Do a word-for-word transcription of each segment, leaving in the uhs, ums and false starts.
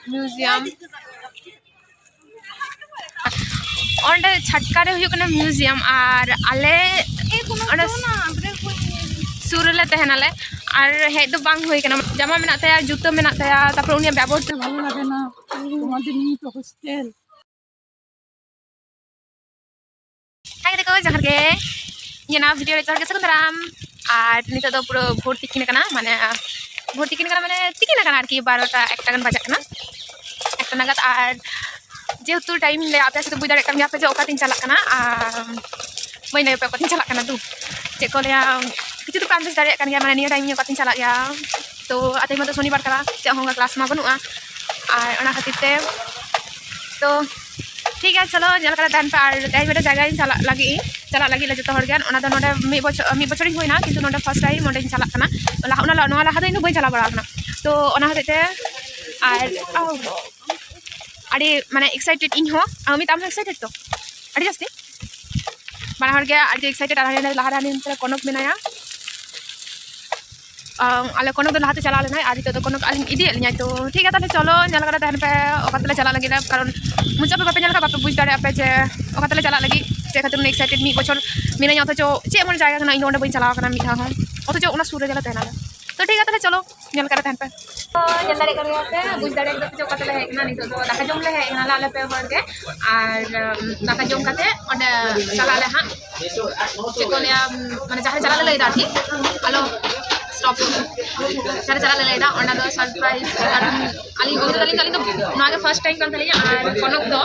Museum. ᱚᱸᱰᱮ ᱪᱷᱟᱴᱠᱟ ᱨᱮ ᱦᱩᱭᱩᱜ ᱠᱟᱱᱟ ᱢᱤᱭᱩᱡᱤᱭᱟᱢ, ᱟᱨ ᱟᱞᱮ ᱚᱸᱰᱮ ᱥᱩᱨ ᱨᱮᱞᱮ ᱛᱟᱦᱮᱱᱟᱞᱮ, ᱟᱨ ᱦᱮᱡ ᱫᱚ ᱵᱟᱝ ᱦᱩᱭ ᱠᱟᱱᱟ᱾ ᱡᱟᱢᱟ ᱢᱮᱱᱟᱜ ᱛᱟᱭᱟ, ᱡᱩᱛᱟᱹ ᱢᱮᱱᱟᱜ ᱛᱟᱭᱟ, ᱛᱟᱨᱯᱚᱨᱮ ᱩᱱᱤᱭᱟᱜ ᱵᱮᱵᱚᱦᱟᱨ ᱵᱷᱟᱞᱮ ᱞᱟᱜᱮᱱᱟ᱾ ᱛᱚᱢᱟᱨ ᱡᱚᱱᱱᱚ ᱛᱚ ᱦᱳᱥᱴᱮᱞ᱾ ᱦᱟᱭ ᱜᱟᱛᱮ ᱠᱚ, ᱡᱚᱦᱟᱨ ᱜᱮ᱾ ᱤᱧᱟᱹᱜ ᱱᱟᱣᱟ ᱵᱷᱤᱰᱤᱭᱳ ᱨᱮ ᱡᱚᱦᱟᱨ ᱜᱮ, ᱥᱟᱹᱜᱩᱱ ᱫᱟᱨᱟᱢ᱾ ᱟᱨ ᱱᱤᱛᱚᱜ ᱫᱚ ᱯᱩᱨᱟᱹ ᱵᱷᱳᱨ ᱛᱤᱠᱤᱱ ᱟᱠᱟᱱᱟ, ᱢᱟᱱᱮ ᱵᱷᱳᱨ ᱛᱤᱠᱤᱱ ᱟᱠᱟᱱᱟ, ᱢᱟᱱᱮ ᱛᱤᱠᱤᱱ ᱟᱠᱟᱱᱟ ᱟᱨᱠᱤ, ᱵᱟᱨᱚᱴᱟ ᱮᱠᱴᱟ ᱜᱟᱱ ᱵᱟᱡᱟᱜ ᱠᱟᱱᱟ, ᱮᱠᱴᱟ ᱱᱟᱜᱟᱫ᱾ ᱟᱨ ᱡᱮᱦᱮᱛᱩ ᱴᱟᱭᱤᱢ ᱞᱟᱹᱭᱟ ᱯᱮᱭᱟ, ᱥᱮ ᱵᱩᱡᱽ ᱫᱟᱲᱮᱭᱟᱜ ᱠᱟᱱ ᱜᱮᱭᱟ ᱯᱮ ᱡᱮ ᱚᱠᱟᱛᱤᱧ ᱪᱟᱞᱟᱜ ᱠᱟᱱᱟ᱾ ᱟᱨ ᱵᱟᱹᱧ ᱞᱟᱹᱭ ᱟᱯᱮ ᱚᱠᱟᱛᱤᱧ ᱪᱟᱞᱟᱜ ᱠᱟᱱᱟ, ᱫᱩ ᱪᱮᱫ ᱠᱚ ᱞᱟᱹᱭᱟ, ᱠᱤᱪᱷᱩ ᱫᱚᱯᱮ ᱟᱱᱫᱟᱡᱽ ᱫᱟᱲᱮᱭᱟᱜ ᱠᱟᱱ ᱜᱮᱭᱟ, ᱢᱟᱱᱮ ᱱᱤᱭᱟᱹ ᱴᱟᱭᱤᱢ ᱤᱧ ᱚᱠᱟᱛᱤᱧ ᱪᱟᱞᱟᱜ ᱜᱮᱭᱟ᱾ ᱛᱚ ᱟᱨ ᱛᱮᱦᱮᱧ ᱢᱟ ᱫᱚ ᱥᱚᱱᱤᱵᱟᱨ ᱠᱟᱱᱟ, ᱪᱮᱫ ᱦᱚᱸ ᱚᱱᱠᱟ ᱠᱞᱟᱥ ᱢᱟ ᱵᱟᱹᱱᱩᱜᱼᱟ᱾ ᱟᱨ ᱚᱱᱟ ᱠᱷᱟᱹᱛᱤᱨ ᱛᱮ ᱛᱚ ᱴᱷᱤᱠ ᱜᱮᱭᱟ, ᱪᱚᱞᱚ ᱧᱮᱞ ᱠᱟᱛᱮ ᱛᱟᱦᱮᱱ ᱯᱮ᱾ ᱟᱨ ᱛᱮᱦᱮᱧ ᱢᱤᱫᱴᱮᱱ ᱡᱟᱭᱜᱟᱧ ᱪᱟᱞᱟᱜ ᱞᱟᱹᱜᱤᱫ ᱤᱧ, ᱪᱟᱞᱟᱜ ᱞᱟᱹᱜᱤᱫ ᱞᱮ ᱡᱚᱛᱚ ᱦᱚᱲ ᱜᱮ᱾ ᱚᱱᱟ ᱫᱚ ᱱᱚᱰᱮ ᱢᱤᱫ ᱵᱚᱪᱷᱚᱨ, ᱢᱤᱫ ᱵᱚᱪᱷᱚᱨᱤᱧ ᱦᱩᱭᱱᱟ, ᱠᱤᱱᱛᱩ ᱱᱚᱰᱮ ᱯᱷᱟᱥᱴ ᱴᱟᱭᱤᱢ ᱚᱸᱰᱮᱧ ᱪᱟᱞᱟᱜ ᱠᱟᱱᱟ᱾ ᱞᱟᱦᱟ, ᱚᱱᱟ ᱞᱟ-, ᱱᱚᱣᱟ ᱞᱟᱦᱟ ᱫᱚ ᱤᱧ ᱫᱚ ᱵᱟᱹᱧ ᱪᱟᱞᱟᱣ ᱵᱟᱲᱟ ᱟᱠᱟᱱᱟ᱾ ᱛᱚ ᱚᱱᱟ ᱦᱚᱛᱮᱡ ᱛᱮ ᱟᱨ ᱟᱹᱰᱤ ᱢᱟᱱᱮ ᱮᱠᱥᱟᱭᱴᱮᱰ ᱤᱧ ᱦᱚᱸ᱾ ᱟᱨ ᱢᱤᱫ ᱟᱢ ᱦᱚᱸ ᱮᱠᱥᱟᱭᱴᱮᱰ ᱛᱚ ᱟᱹᱰᱤ ᱡᱟᱹᱥᱛᱤ? ᱵᱟᱱᱟ ᱦᱚᱲ ᱜᱮ ᱟᱹᱰᱤ ᱮᱠᱥᱟᱭᱴᱮᱰ᱾ ᱟᱨ ᱦᱟᱱᱮ ᱞᱟᱦᱟ ᱨᱮ ᱦᱟᱱᱮ ᱱᱚᱛᱮ ᱨᱮ ᱠᱚᱱᱚᱠ ᱢᱮᱱᱟᱭᱟ᱾ ᱟᱢ, ᱟᱞᱮ ᱠᱚᱱᱚᱠ ᱫᱚ ᱞᱟᱦᱟᱛᱮ ᱪᱟᱞᱟᱣ ᱞᱮᱱᱟᱭ, ᱟᱨ ᱱᱤᱛᱚᱜ ᱫᱚ ᱠᱚᱱᱚᱠ ᱟᱹᱞᱤᱧ ᱤᱫᱤᱭᱮᱫ ᱞᱤᱧᱟᱭ᱾ ᱛᱚ ᱴᱷᱤᱠ ᱜᱮᱭᱟ, ᱛᱟᱦᱞᱮ ᱪᱚᱞᱚ ᱧᱮᱞ ᱠᱟᱛᱮ ᱛᱟᱦᱮᱱ ᱯᱮ, ᱚᱠᱟ ᱛᱮᱞᱮ ᱪᱟᱞᱟᱜ ᱞᱟᱹᱜᱤᱫ᱾ ᱠᱟᱨᱚᱱ ᱢᱩᱪᱟᱹᱫ ᱯᱮ ᱵᱟᱯᱮ ᱧᱮᱞ ᱠᱷᱟᱱ ᱵᱟᱯᱮ ᱵᱩᱡᱽ ᱫᱟᱲᱮᱭᱟᱜᱼᱟ ᱯᱮ ᱡᱮ ᱚᱠᱟ ᱛᱮᱞᱮ ᱪᱟᱞᱟᱜ ᱞᱟᱹᱜᱤᱫ, ᱪᱮᱫ ᱠᱷᱟᱹᱛᱤᱨ ᱩᱱᱟᱹᱜ ᱮᱠᱥᱟᱭᱴᱮᱰ᱾ ᱢᱤᱫ ᱵᱚᱪᱷᱚᱨ ᱢᱤᱱᱟᱹᱧᱟ, ᱚᱛᱷᱚᱪᱚ ᱪᱮᱫ ᱮᱢᱚᱱ ᱡᱟᱭᱜᱟ ᱠᱟᱱᱟ ᱤᱧ ᱫᱚ ᱚᱸᱰᱮ ᱵᱟᱹᱧ ᱪᱟᱞᱟᱣ ᱟᱠᱟᱱᱟ ᱢᱤᱫ ᱫᱷᱟᱣ ᱦᱚᱸ, ᱚᱛᱷᱚᱪᱚ ᱚᱱᱟ ᱥᱩᱨ ᱨᱮᱜᱮ ᱞᱮ ᱛᱟᱦᱮᱱᱟ᱾ ᱛᱚ ᱴᱷᱤᱠ ᱜᱮᱭᱟ, ᱛᱟᱦᱞᱮ ᱪᱚᱞᱚ ᱧᱮᱞ ᱠᱟᱛᱮ ᱛᱟᱦᱮᱱ ᱯᱮ᱾ ᱛᱚ ᱧᱮᱞ ᱫᱟᱲᱮᱭᱟᱜ ᱠᱟᱱ ᱜᱮᱭᱟ ᱯᱮ, ᱵᱩᱡᱽ ᱫᱟᱲᱮᱭᱟᱜ ᱠᱟᱱᱟ ᱯᱮ ᱡᱮ ᱚᱠᱟ ᱛᱮᱞᱮ ᱦᱮᱡ ᱠᱟᱱᱟ᱾ ᱱᱤᱛᱚᱜ ᱫᱚ ᱫᱟᱠᱟ ᱡᱚᱢ ᱞᱮ ᱦᱮᱡ ᱠᱟᱱᱟ ᱟᱞᱮ ᱯᱮ ᱦᱚᱲ ᱜᱮ, ᱟᱨ ᱫᱟᱠᱟ ᱡᱚᱢ ᱠᱟᱛᱮ ᱚᱸᱰᱮ ᱪᱟᱞᱟᱜ ᱟᱞᱮ ᱦᱟᱸᱜ᱾ ᱪᱮᱫ ᱠᱚ ᱞᱟᱹᱭᱟ, ᱢᱟᱱᱮ ᱡᱟᱦᱟᱸ ᱨᱮ ᱪᱟᱞᱟᱜ ᱞᱮ ᱞᱟᱹᱭᱫᱟ ᱟᱨᱠᱤ, ᱟᱞᱚ ᱥᱴᱚᱯ, ᱡᱟᱦᱟᱸ ᱨᱮ ᱪᱟᱞᱟᱜ ᱞᱮ ᱞᱟᱹᱭᱫᱟ ᱚᱱᱟ ᱫᱚ ᱥᱟᱨᱯᱨᱟᱭᱤᱡᱽ᱾ ᱠᱟᱨᱚᱱ ᱟᱹᱞᱤᱧ ᱚᱵᱷᱤᱡᱤᱛ ᱟᱹᱞᱤᱧ ᱫᱚ, ᱟᱹᱞᱤᱧ ᱫᱚ ᱱᱚᱣᱟ ᱜᱮ ᱯᱷᱟᱥᱴ ᱴᱟᱭᱤᱢ ᱠᱟᱱ ᱛᱟᱹᱞᱤᱧᱟ᱾ ᱟᱨ ᱠᱚᱱᱚᱠ ᱫᱚ,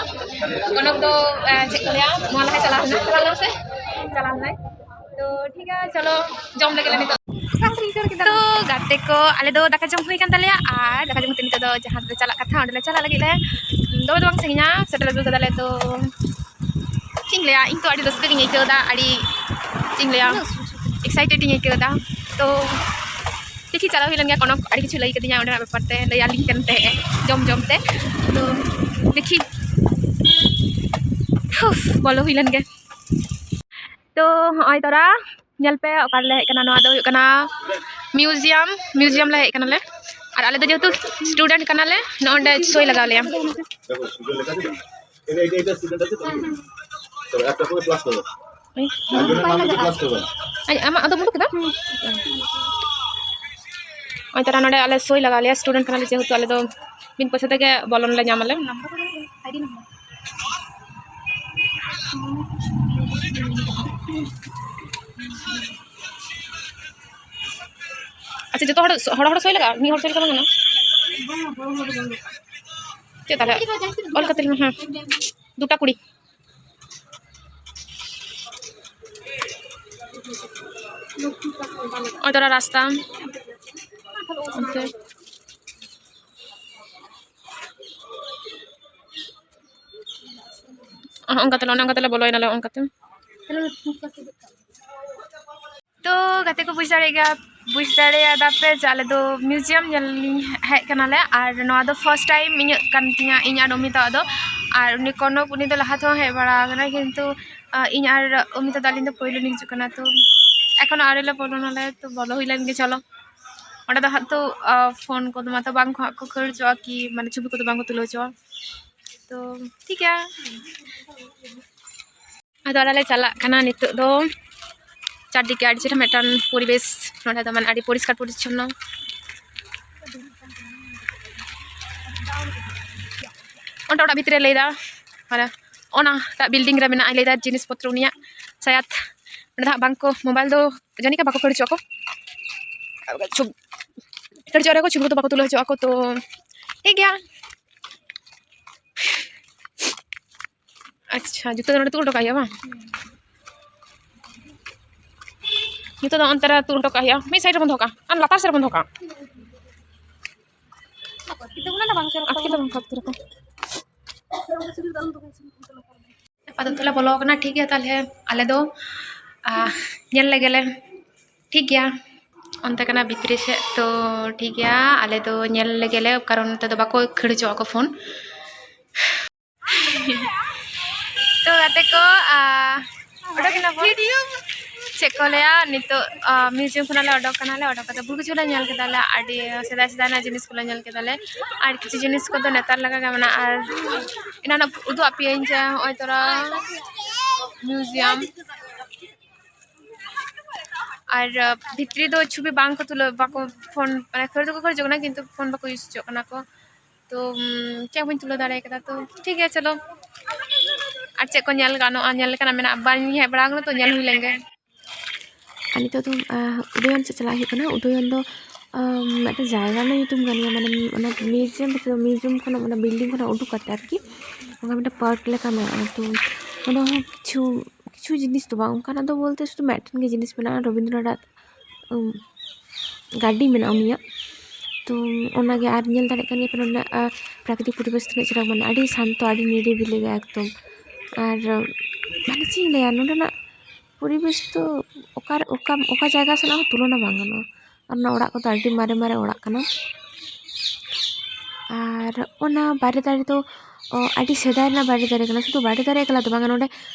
ᱠᱚᱱᱚᱠ ᱫᱚ ᱮ, ᱪᱮᱫ ᱠᱚ ᱞᱟᱹᱭᱟ, ᱱᱚᱣᱟ ᱞᱟᱦᱟᱭ ᱪᱟᱞᱟᱣ ᱞᱮᱱᱟ, ᱪᱟᱞᱟᱣ ᱞᱮᱱᱟ ᱥᱮ ᱪᱟᱞᱟᱣ ᱞᱮᱱᱟᱭ᱾ ᱛᱚ ᱴᱷᱤᱠ ᱜᱮᱭᱟ, ᱪᱚᱞᱚ ᱡᱚᱢ ᱞᱮᱜᱮ ᱞᱮ ᱱᱤᱛᱚᱜ᱾ ᱛᱚ ᱜᱟᱛᱮ ᱠᱚ, ᱟᱞᱮ ᱫᱚ ᱫᱟᱠᱟ ᱡᱚᱢ ᱦᱩᱭ ᱠᱟᱱ ᱛᱟᱞᱮᱭᱟ, ᱟᱨ ᱫᱟᱠᱟ ᱡᱚᱢ ᱠᱟᱛᱮ ᱱᱤᱛᱚᱜ ᱫᱚ ᱡᱟᱦᱟᱸ ᱨᱮᱞᱮ ᱪᱟᱞᱟᱜ ᱠᱟᱛᱷᱟ ᱚᱸᱰᱮ ᱞᱮ ᱪᱟᱞᱟᱜ ᱞᱟᱹᱜᱤᱫ ᱞᱮ᱾ ᱫᱚᱢᱮ ᱫᱚ ᱵᱟᱝ ᱥᱟᱺᱜᱤᱧᱟ, ᱥᱮᱴᱮᱨ ᱟᱹᱜᱩ ᱠᱟᱫᱟᱞᱮ᱾ ᱛᱚ ᱪᱮᱫ ᱤᱧ ᱞᱟᱹᱭᱟ, ᱤᱧ ᱛᱚ ᱟᱹᱰᱤ ᱨᱟᱹᱥᱠᱟᱹ ᱜᱤᱧ ᱟᱹᱭᱠᱟᱹᱣ ᱮᱫᱟ, ᱟᱹᱰᱤ ᱪᱮᱫ ᱤᱧ ᱞᱟᱹᱭᱟ, ᱮᱠᱥᱟᱭᱴᱮᱰ ᱤᱧ ᱟᱹᱭᱠᱟᱹᱣ ᱮᱫᱟ᱾ ᱛᱚ ᱫᱮᱠᱷᱤ, ᱪᱟᱞᱟᱣ ᱦᱩᱭ ᱞᱮᱱ ᱜᱮᱭᱟ, ᱠᱚᱱᱚᱠ ᱟᱹᱰᱤ ᱠᱤᱪᱷᱩ ᱞᱟᱹᱭ ᱠᱟᱫᱤᱧᱟ ᱚᱸᱰᱮᱱᱟᱜ ᱵᱮᱯᱟᱨ ᱛᱮ, ᱞᱟᱹᱭ ᱟᱹᱞᱤᱧ ᱠᱟᱱ ᱛᱟᱦᱮᱸᱜ ᱡᱚᱢ ᱡᱚᱢ ᱛᱮ᱾ ᱛᱚ ᱫᱮᱠᱷᱤ, ᱦᱩᱯᱷ, ᱵᱚᱞᱚ ᱦᱩᱭ ᱞᱮᱱ ᱜᱮ᱾ ᱛᱚ ᱦᱚᱸᱜᱼᱚᱭ ᱛᱚᱨᱟ ᱧᱮᱞ ᱯᱮ ᱚᱠᱟ ᱨᱮᱞᱮ ᱦᱮᱡ ᱠᱟᱱᱟ᱾ ᱱᱚᱣᱟ ᱫᱚ ᱦᱩᱭᱩᱜ ᱠᱟᱱᱟ ᱢᱤᱭᱩᱡᱤᱭᱟᱢ, ᱢᱤᱭᱩᱡᱤᱭᱟᱢ ᱞᱮ ᱦᱮᱡ ᱠᱟᱱᱟᱞᱮ᱾ ᱟᱨ ᱟᱞᱮ ᱫᱚ ᱡᱮᱦᱮᱛᱩ ᱥᱴᱩᱰᱮᱱᱴ ᱠᱟᱱᱟᱞᱮ, ᱱᱚᱜᱼᱚ ᱱᱚᱸᱰᱮ ᱥᱳᱭ ᱞᱟᱜᱟᱣ ᱞᱮᱭᱟ᱾ এই, এই, এইটা স্টুডেন্ট আছে তো? তো একটা করে ক্লাস করো। এই, একজনের নাম লিখে ক্লাস করবে। এই, আমা-, আদৌ মুলুক দাও? ওই তারা ᱱᱚᱰᱮ ᱟᱞᱮ ᱥᱳᱭ ᱞᱟᱜᱟᱣ ᱞᱮᱭᱟ, ᱥᱴᱩᱰᱮᱱᱴ ᱠᱟᱱᱟᱞᱮ ᱡᱮᱦᱮᱛᱩ ᱟᱞᱮ ᱫᱚ ᱵᱤᱱ ᱯᱚᱭᱥᱟ ᱛᱮᱜᱮ ᱵᱚᱞᱚᱱ ᱞᱮ ᱧᱟᱢ ᱟᱞᱮ᱾ ᱟᱪᱪᱷᱟ, ᱡᱚᱛᱚ ᱦᱚᱲ, ᱦᱚᱲ, ᱦᱚᱲ ᱥᱳᱭ ᱞᱟᱜᱟᱜᱼᱟ? ᱢᱤᱫ ᱦᱚᱲ ᱥᱳᱭ ᱞᱮᱠᱷᱟᱱ ᱵᱟᱝ ᱜᱟᱱᱚᱜᱼᱟ? ᱪᱮᱫ ᱛᱟᱦᱞᱮ? ᱚᱞ ᱠᱟᱛᱮ ᱞᱟᱹᱭ ᱢᱮ, ᱦᱮᱸ᱾ ᱫᱩᱴᱟ ᱠᱩᱲᱤ᱾ ᱚᱭ ᱛᱚᱨᱟ ᱨᱟᱥᱛᱟ᱾ ᱚᱱᱛᱮ᱾ ᱦᱚᱸᱜᱼᱚ ᱱᱚᱝᱠᱟ ᱛᱮᱞᱮ, ᱚᱱᱮ ᱚᱱᱠᱟ ᱛᱮᱞᱮ ᱵᱚᱞᱚᱭᱮᱱᱟᱞᱮ, ᱦᱚᱸᱜᱼᱚ ᱱᱚᱝᱠᱟ ᱛᱮ᱾ ᱛᱚ ᱜᱟᱛᱮ ᱠᱚ, ᱵᱩᱡᱽ ᱫᱟᱲᱮᱭᱟᱜ ᱜᱮᱭᱟ, ᱵᱩᱡᱽ ᱫᱟᱲᱮᱭᱟᱫᱟ ᱯᱮ ᱡᱮ ᱟᱞᱮ ᱫᱚ ᱢᱤᱭᱩᱡᱤᱭᱟᱢ ᱧᱮᱞ ᱞᱤᱧ ᱦᱮᱡ ᱠᱟᱱᱟᱞᱮ᱾ ᱟᱨ ᱱᱚᱣᱟ ᱫᱚ ᱯᱷᱟᱨᱥᱴ ᱴᱟᱭᱤᱢ ᱤᱧᱟᱹᱜ ᱠᱟᱱ ᱛᱤᱧᱟᱹ, ᱤᱧ ᱟᱨ ᱚᱢᱤᱛᱟᱣᱟᱜ ᱫᱚ᱾ ᱟᱨ ᱩᱱᱤ ᱠᱚᱱᱚᱠ, ᱩᱱᱤ ᱫᱚ ᱞᱟᱦᱟ ᱛᱮᱦᱚᱸ ᱦᱮᱡ ᱵᱟᱲᱟ ᱟᱠᱟᱱᱟᱭ, ᱠᱤᱱᱛᱩ ᱟᱸ, ᱤᱧ ᱟᱨ ᱚᱢᱤᱛᱟ ᱫᱚ ᱟᱹᱞᱤᱧ ᱫᱚ ᱯᱳᱭᱞᱳ ᱞᱤᱧ ᱦᱤᱡᱩᱜ ᱠᱟᱱᱟ᱾ ᱛᱚ ᱮᱠᱷᱚᱱᱳ ᱟᱹᱣᱨᱤ ᱞᱮ ᱵᱚᱞᱚᱱᱟᱞᱮ, ᱛᱚ ᱵᱚᱞᱚ ᱦᱩᱭ ᱞᱮᱱ ᱜᱮ, ᱪᱚᱞᱚ᱾ ᱚᱸᱰᱮ ᱫᱚ ᱦᱟᱸᱜ ᱛᱚ, ᱟᱸ, ᱯᱷᱳᱱ ᱠᱚᱫᱚ ᱢᱟᱛᱚ ᱵᱟᱝ ᱠᱚ ᱦᱟᱸᱜ ᱠᱚ ᱠᱷᱟᱹᱲ ᱦᱚᱪᱚᱣᱟᱜᱼᱟ, ᱠᱤ ᱢᱟᱱᱮ ᱪᱷᱚᱵᱤ ᱠᱚᱫᱚ ᱵᱟᱝ ᱠᱚ ᱛᱩᱞᱟᱹᱣ ᱦᱚᱪᱚᱣᱟᱜᱼᱟ᱾ ᱛᱚ ᱴᱷᱤᱠ ᱜᱮᱭᱟ, ᱟᱫᱚ ᱚᱲᱟᱜ ᱞᱮ ᱪᱟᱞᱟᱜ ᱠᱟᱱᱟ ᱱᱤᱛᱚᱜ ᱫᱚ᱾ ᱪᱟᱨᱫᱤᱠᱮ ᱟᱹᱰᱤ ᱪᱮᱦᱨᱟ ᱢᱤᱫᱴᱟᱝ ᱯᱚᱨᱤᱵᱮᱥ ᱱᱚᱰᱮ ᱫᱚ, ᱢᱟᱱᱮ ᱟᱹᱰᱤ ᱯᱚᱨᱤᱥᱠᱟᱨ ᱯᱚᱨᱤᱪᱷᱚᱱᱱᱚ᱾ ᱚᱸᱰᱮ ᱚᱲᱟᱜ ᱵᱷᱤᱛᱨᱤ ᱨᱮ ᱞᱟᱹᱭᱫᱟ, ᱢᱟᱱᱮ ᱚᱱᱟᱴᱟᱜ ᱵᱤᱞᱰᱤᱝ ᱨᱮ ᱢᱮᱱᱟᱜᱼᱟ, ᱞᱟᱹᱭᱫᱟ ᱡᱤᱱᱤᱥ ᱯᱚᱛᱨᱚ ᱩᱱᱤᱭᱟᱜ᱾ ᱥᱟᱭᱟᱫ ᱚᱸᱰᱮ ᱫᱚ ᱦᱟᱸᱜ ᱵᱟᱝ ᱠᱚ, ᱢᱳᱵᱟᱭᱤᱞ ᱫᱚ ᱡᱟᱹᱱᱤᱡ ᱠᱷᱟᱱ ᱵᱟᱠᱚ ᱠᱷᱟᱹᱲ ᱦᱚᱪᱚ ᱟᱠᱚ, ᱪᱷᱚᱵ-, ᱠᱷᱟᱹᱲ ᱦᱚᱪᱚ ᱨᱮᱦᱚᱸ ᱪᱷᱚᱵᱤ ᱠᱚᱫᱚ ᱵᱟᱠᱚ ᱛᱩᱞᱟᱹᱣ ᱦᱚᱪᱚ ᱟᱠᱚ᱾ ᱛᱚ ᱴᱷᱤᱠ ᱜᱮᱭᱟ᱾ ᱟᱪᱪᱷᱟ, ᱡᱩᱛᱟᱹ ᱫᱚ ᱱᱚᱰᱮ ᱛᱩᱞ ᱦᱚᱴᱚ ᱠᱟᱜ ᱦᱩᱭᱩᱜᱼᱟ ᱵᱟᱝ? ᱡᱩᱛᱟᱹ ᱫᱚ ᱚᱱᱛᱮ ᱨᱮ ᱛᱩᱞ ᱦᱚᱴᱚ ᱠᱟᱜ ᱦᱩᱭᱩᱜᱼᱟ, ᱢᱤᱫ ᱥᱟᱭᱤᱰ ᱨᱮᱵᱚᱱ ᱫᱚᱦᱚ ᱠᱟᱜᱼᱟ, ᱟᱨ ᱞᱟᱛᱟᱨ ᱥᱮᱫ ᱨᱮᱵᱚᱱ ᱫᱚᱦᱚ ᱠᱟᱜᱼᱟ᱾ ᱟᱴᱠᱮ ᱫᱚ ᱵᱟᱝ ᱠᱷᱟᱯ ᱠᱚᱨᱮ ᱠᱚ᱾ ᱟᱯᱟᱛᱚᱛᱚ ᱞᱮ ᱵᱚᱞᱚ ᱟᱠᱟᱱᱟ, ᱴᱷᱤᱠ ᱜᱮᱭᱟ᱾ ᱛᱟᱦᱚᱞᱮ ᱟᱞᱮ ᱫᱚ, ᱟᱦ, ᱧᱮᱞ ᱞᱮᱜᱮ ᱞᱮ, ᱴᱷᱤᱠ ᱜᱮᱭᱟ᱾ ᱚᱱᱛᱮ ᱠᱟᱱᱟ ᱵᱷᱤᱛᱨᱤ ᱥᱮᱫ, ᱛᱚ ᱴᱷᱤᱠ ᱜᱮᱭᱟ, ᱟᱞᱮ ᱫᱚ ᱧᱮᱞ ᱞᱮᱜᱮ ᱞᱮ, ᱠᱟᱨᱚᱱ ᱱᱚᱛᱮ ᱫᱚ ᱵᱟᱠᱚ ᱠᱷᱟᱹᱲ ᱦᱚᱪᱚᱣᱟᱜ ᱠᱚ ᱯᱷᱳᱱ᱾ ᱛᱚ ᱜᱟᱛᱮ ᱠᱚ, ᱟ, ᱚᱰᱚᱠ ᱮᱱᱟ ᱵᱚᱱ᱾ ᱪᱮᱫ ᱠᱚ ᱞᱟᱹᱭᱟ, ᱱᱤᱛᱚᱜ ᱢᱤᱭᱩᱡᱤᱭᱟᱢ ᱠᱷᱚᱱᱟᱜ ᱞᱮ ᱚᱰᱚᱠ ᱠᱟᱱᱟᱞᱮ᱾ ᱚᱰᱚᱠ ᱠᱟᱛᱮ ᱵᱩᱦᱩ ᱠᱤᱪᱷᱩ ᱞᱮ ᱧᱮᱞ ᱠᱮᱫᱟᱞᱮ, ᱟᱹᱰᱤ ᱥᱮᱫᱟᱭ ᱥᱮᱫᱟᱭ ᱨᱮᱱᱟᱜ ᱡᱤᱱᱤᱥ ᱠᱚᱞᱮ ᱧᱮᱞ ᱠᱮᱫᱟᱞᱮ᱾ ᱟᱨ ᱠᱤᱪᱷᱩ ᱡᱤᱱᱤᱥ ᱠᱚᱫᱚ ᱱᱮᱛᱟᱨ ᱞᱮᱠᱟ ᱜᱮ ᱢᱮᱱᱟᱜᱼᱟ᱾ ᱟᱨ ᱮᱱᱟᱱᱚᱜ ᱩᱫᱩᱜ ᱟᱯᱮᱭᱟᱹᱧ ᱡᱮ ᱱᱚᱜᱼᱚᱭ ᱛᱚᱨᱟ ᱢᱤᱭᱩᱡᱤᱭᱟᱢ᱾ ᱟᱨ ᱵᱷᱤᱛᱨᱤ ᱫᱚ ᱪᱷᱚᱵᱤ ᱵᱟᱝ ᱠᱚ ᱛᱩᱞᱟᱹᱣ, ᱵᱟᱠᱚ ᱯᱷᱳᱱ, ᱢᱟᱱᱮ ᱠᱷᱚᱨᱪᱟ ᱫᱚᱠᱚ ᱠᱷᱚᱨᱪᱚᱜ ᱠᱟᱱᱟ, ᱠᱤᱱᱛᱩ ᱯᱷᱳᱱ ᱵᱟᱠᱚ ᱤᱭᱩᱡᱽ ᱦᱚᱪᱚᱜ ᱠᱟᱱᱟ ᱠᱚ᱾ ᱛᱚ ᱪᱮᱫ ᱦᱚᱸ ᱵᱟᱹᱧ ᱛᱩᱞᱟᱹᱣ ᱫᱟᱲᱮ ᱠᱟᱫᱟ᱾ ᱛᱚ ᱴᱷᱤᱠ ᱜᱮᱭᱟ, ᱪᱚᱞᱚ᱾ ᱟᱨ ᱪᱮᱫ ᱠᱚ ᱧᱮᱞ ᱜᱟᱱᱚᱜᱼᱟ, ᱧᱮᱞ ᱞᱮᱠᱟᱱᱟᱜ ᱢᱮᱱᱟᱜᱼᱟ, ᱵᱟᱹᱧ ᱦᱮᱡ ᱵᱟᱲᱟ ᱟᱠᱟᱱᱟ, ᱛᱚ ᱧᱮᱞ ᱦᱩᱭ ᱞᱮᱱ ᱜᱮ᱾ ᱟᱨ ᱱᱤᱛᱚᱜ ᱫᱚ ᱩᱫᱚᱭᱚᱱ ᱥᱮᱫ ᱪᱟᱞᱟᱜ ᱦᱩᱭᱩᱜ ᱠᱟᱱᱟ᱾ ᱩᱫᱚᱭᱚᱱ ᱫᱚ ᱢᱤᱫᱴᱮᱱ ᱡᱟᱭᱜᱟ ᱨᱮᱱᱟᱜ ᱧᱩᱛᱩᱢ ᱠᱟᱱ ᱜᱮᱭᱟ, ᱢᱟᱱᱮ ᱚᱱᱟ ᱢᱤᱭᱩᱡᱤᱭᱟᱢ ᱵᱷᱤᱛᱨᱤ, ᱢᱤᱭᱩᱡᱤᱭᱟᱢ ᱠᱷᱚᱱᱟᱜ, ᱚᱱᱟ ᱵᱤᱞᱰᱤᱝ ᱠᱷᱚᱱᱟᱜ ᱩᱰᱩᱠ ᱠᱟᱛᱮ ᱟᱨᱠᱤ, ᱚᱱᱠᱟ ᱢᱤᱫᱴᱮᱱ ᱯᱟᱨᱠ ᱞᱮᱠᱟ ᱢᱮᱱᱟᱜᱼᱟ᱾ ᱛᱚ ᱚᱸᱰᱮ ᱦᱚᱸ ᱠᱤᱪᱷᱩ ᱠᱤᱪᱷᱩ ᱡᱤᱱᱤᱥ ᱫᱚ ᱵᱟᱝ, ᱚᱱᱠᱟᱱᱟᱜ ᱫᱚ ᱵᱚᱞᱛᱮ ᱥᱩᱫᱷᱩ ᱢᱤᱫᱴᱮᱱ ᱜᱮ ᱡᱤᱱᱤᱥ ᱢᱮᱱᱟᱜᱼᱟ, ᱨᱚᱵᱤᱱᱫᱨᱚᱱᱟᱛᱷ ᱜᱟᱹᱰᱤ ᱢᱮᱱᱟᱜᱼᱟ ᱩᱱᱤᱭᱟᱜ᱾ ᱛᱚ ᱚᱱᱟᱜᱮ᱾ ᱟᱨ ᱧᱮᱞ ᱫᱟᱲᱮᱭᱟᱜ ᱠᱟᱱ ᱜᱮᱭᱟ ᱯᱮ ᱱᱚᱸᱰᱮᱱᱟᱜ ᱯᱨᱟᱠᱨᱤᱛᱤᱠ ᱯᱚᱨᱤᱵᱮᱥ ᱛᱤᱱᱟᱹᱜ ᱪᱮᱦᱨᱟ, ᱢᱟᱱᱮ ᱟᱹᱰᱤ ᱥᱟᱱᱛᱚ, ᱟᱹᱰᱤ ᱱᱤᱨᱤᱵᱤᱞᱤ ᱜᱮ ᱮᱠᱫᱚᱢ᱾ ᱟᱨ ᱢᱟᱱᱮ ᱪᱮᱫ ᱤᱧ ᱞᱟᱹᱭᱟ, ᱱᱚᱸᱰᱮᱱᱟᱜ ᱯᱚᱨᱤᱵᱮᱥ ᱫᱚ ᱚᱠᱟ ᱚᱠᱟ ᱚᱠᱟ ᱡᱟᱭᱜᱟ ᱥᱟᱞᱟᱜ ᱦᱚᱸ ᱛᱩᱞᱚᱱᱟ ᱵᱟᱝ ᱜᱟᱱᱚᱜᱼᱟ᱾ ᱟᱨ ᱚᱱᱟ ᱚᱲᱟᱜ ᱠᱚᱫᱚ ᱟᱹᱰᱤ ᱢᱟᱨᱮ ᱢᱟᱨᱮ ᱚᱲᱟᱜ ᱠᱟᱱᱟ᱾ ᱟᱨ ᱚᱱᱟ ᱵᱟᱨᱮ ᱫᱟᱨᱮ ᱫᱚ ᱚ, ᱟᱹᱰᱤ ᱥᱮᱫᱟᱭ ᱨᱮᱱᱟᱜ ᱵᱟᱲᱮ ᱫᱟᱨᱮ ᱠᱟᱱᱟ᱾ ᱥᱩᱫᱷᱩ ᱵᱟᱲᱮ ᱫᱟᱨᱮ ᱮᱠᱞᱟ ᱫᱚ ᱵᱟᱝᱟ, ᱱᱚᱰᱮ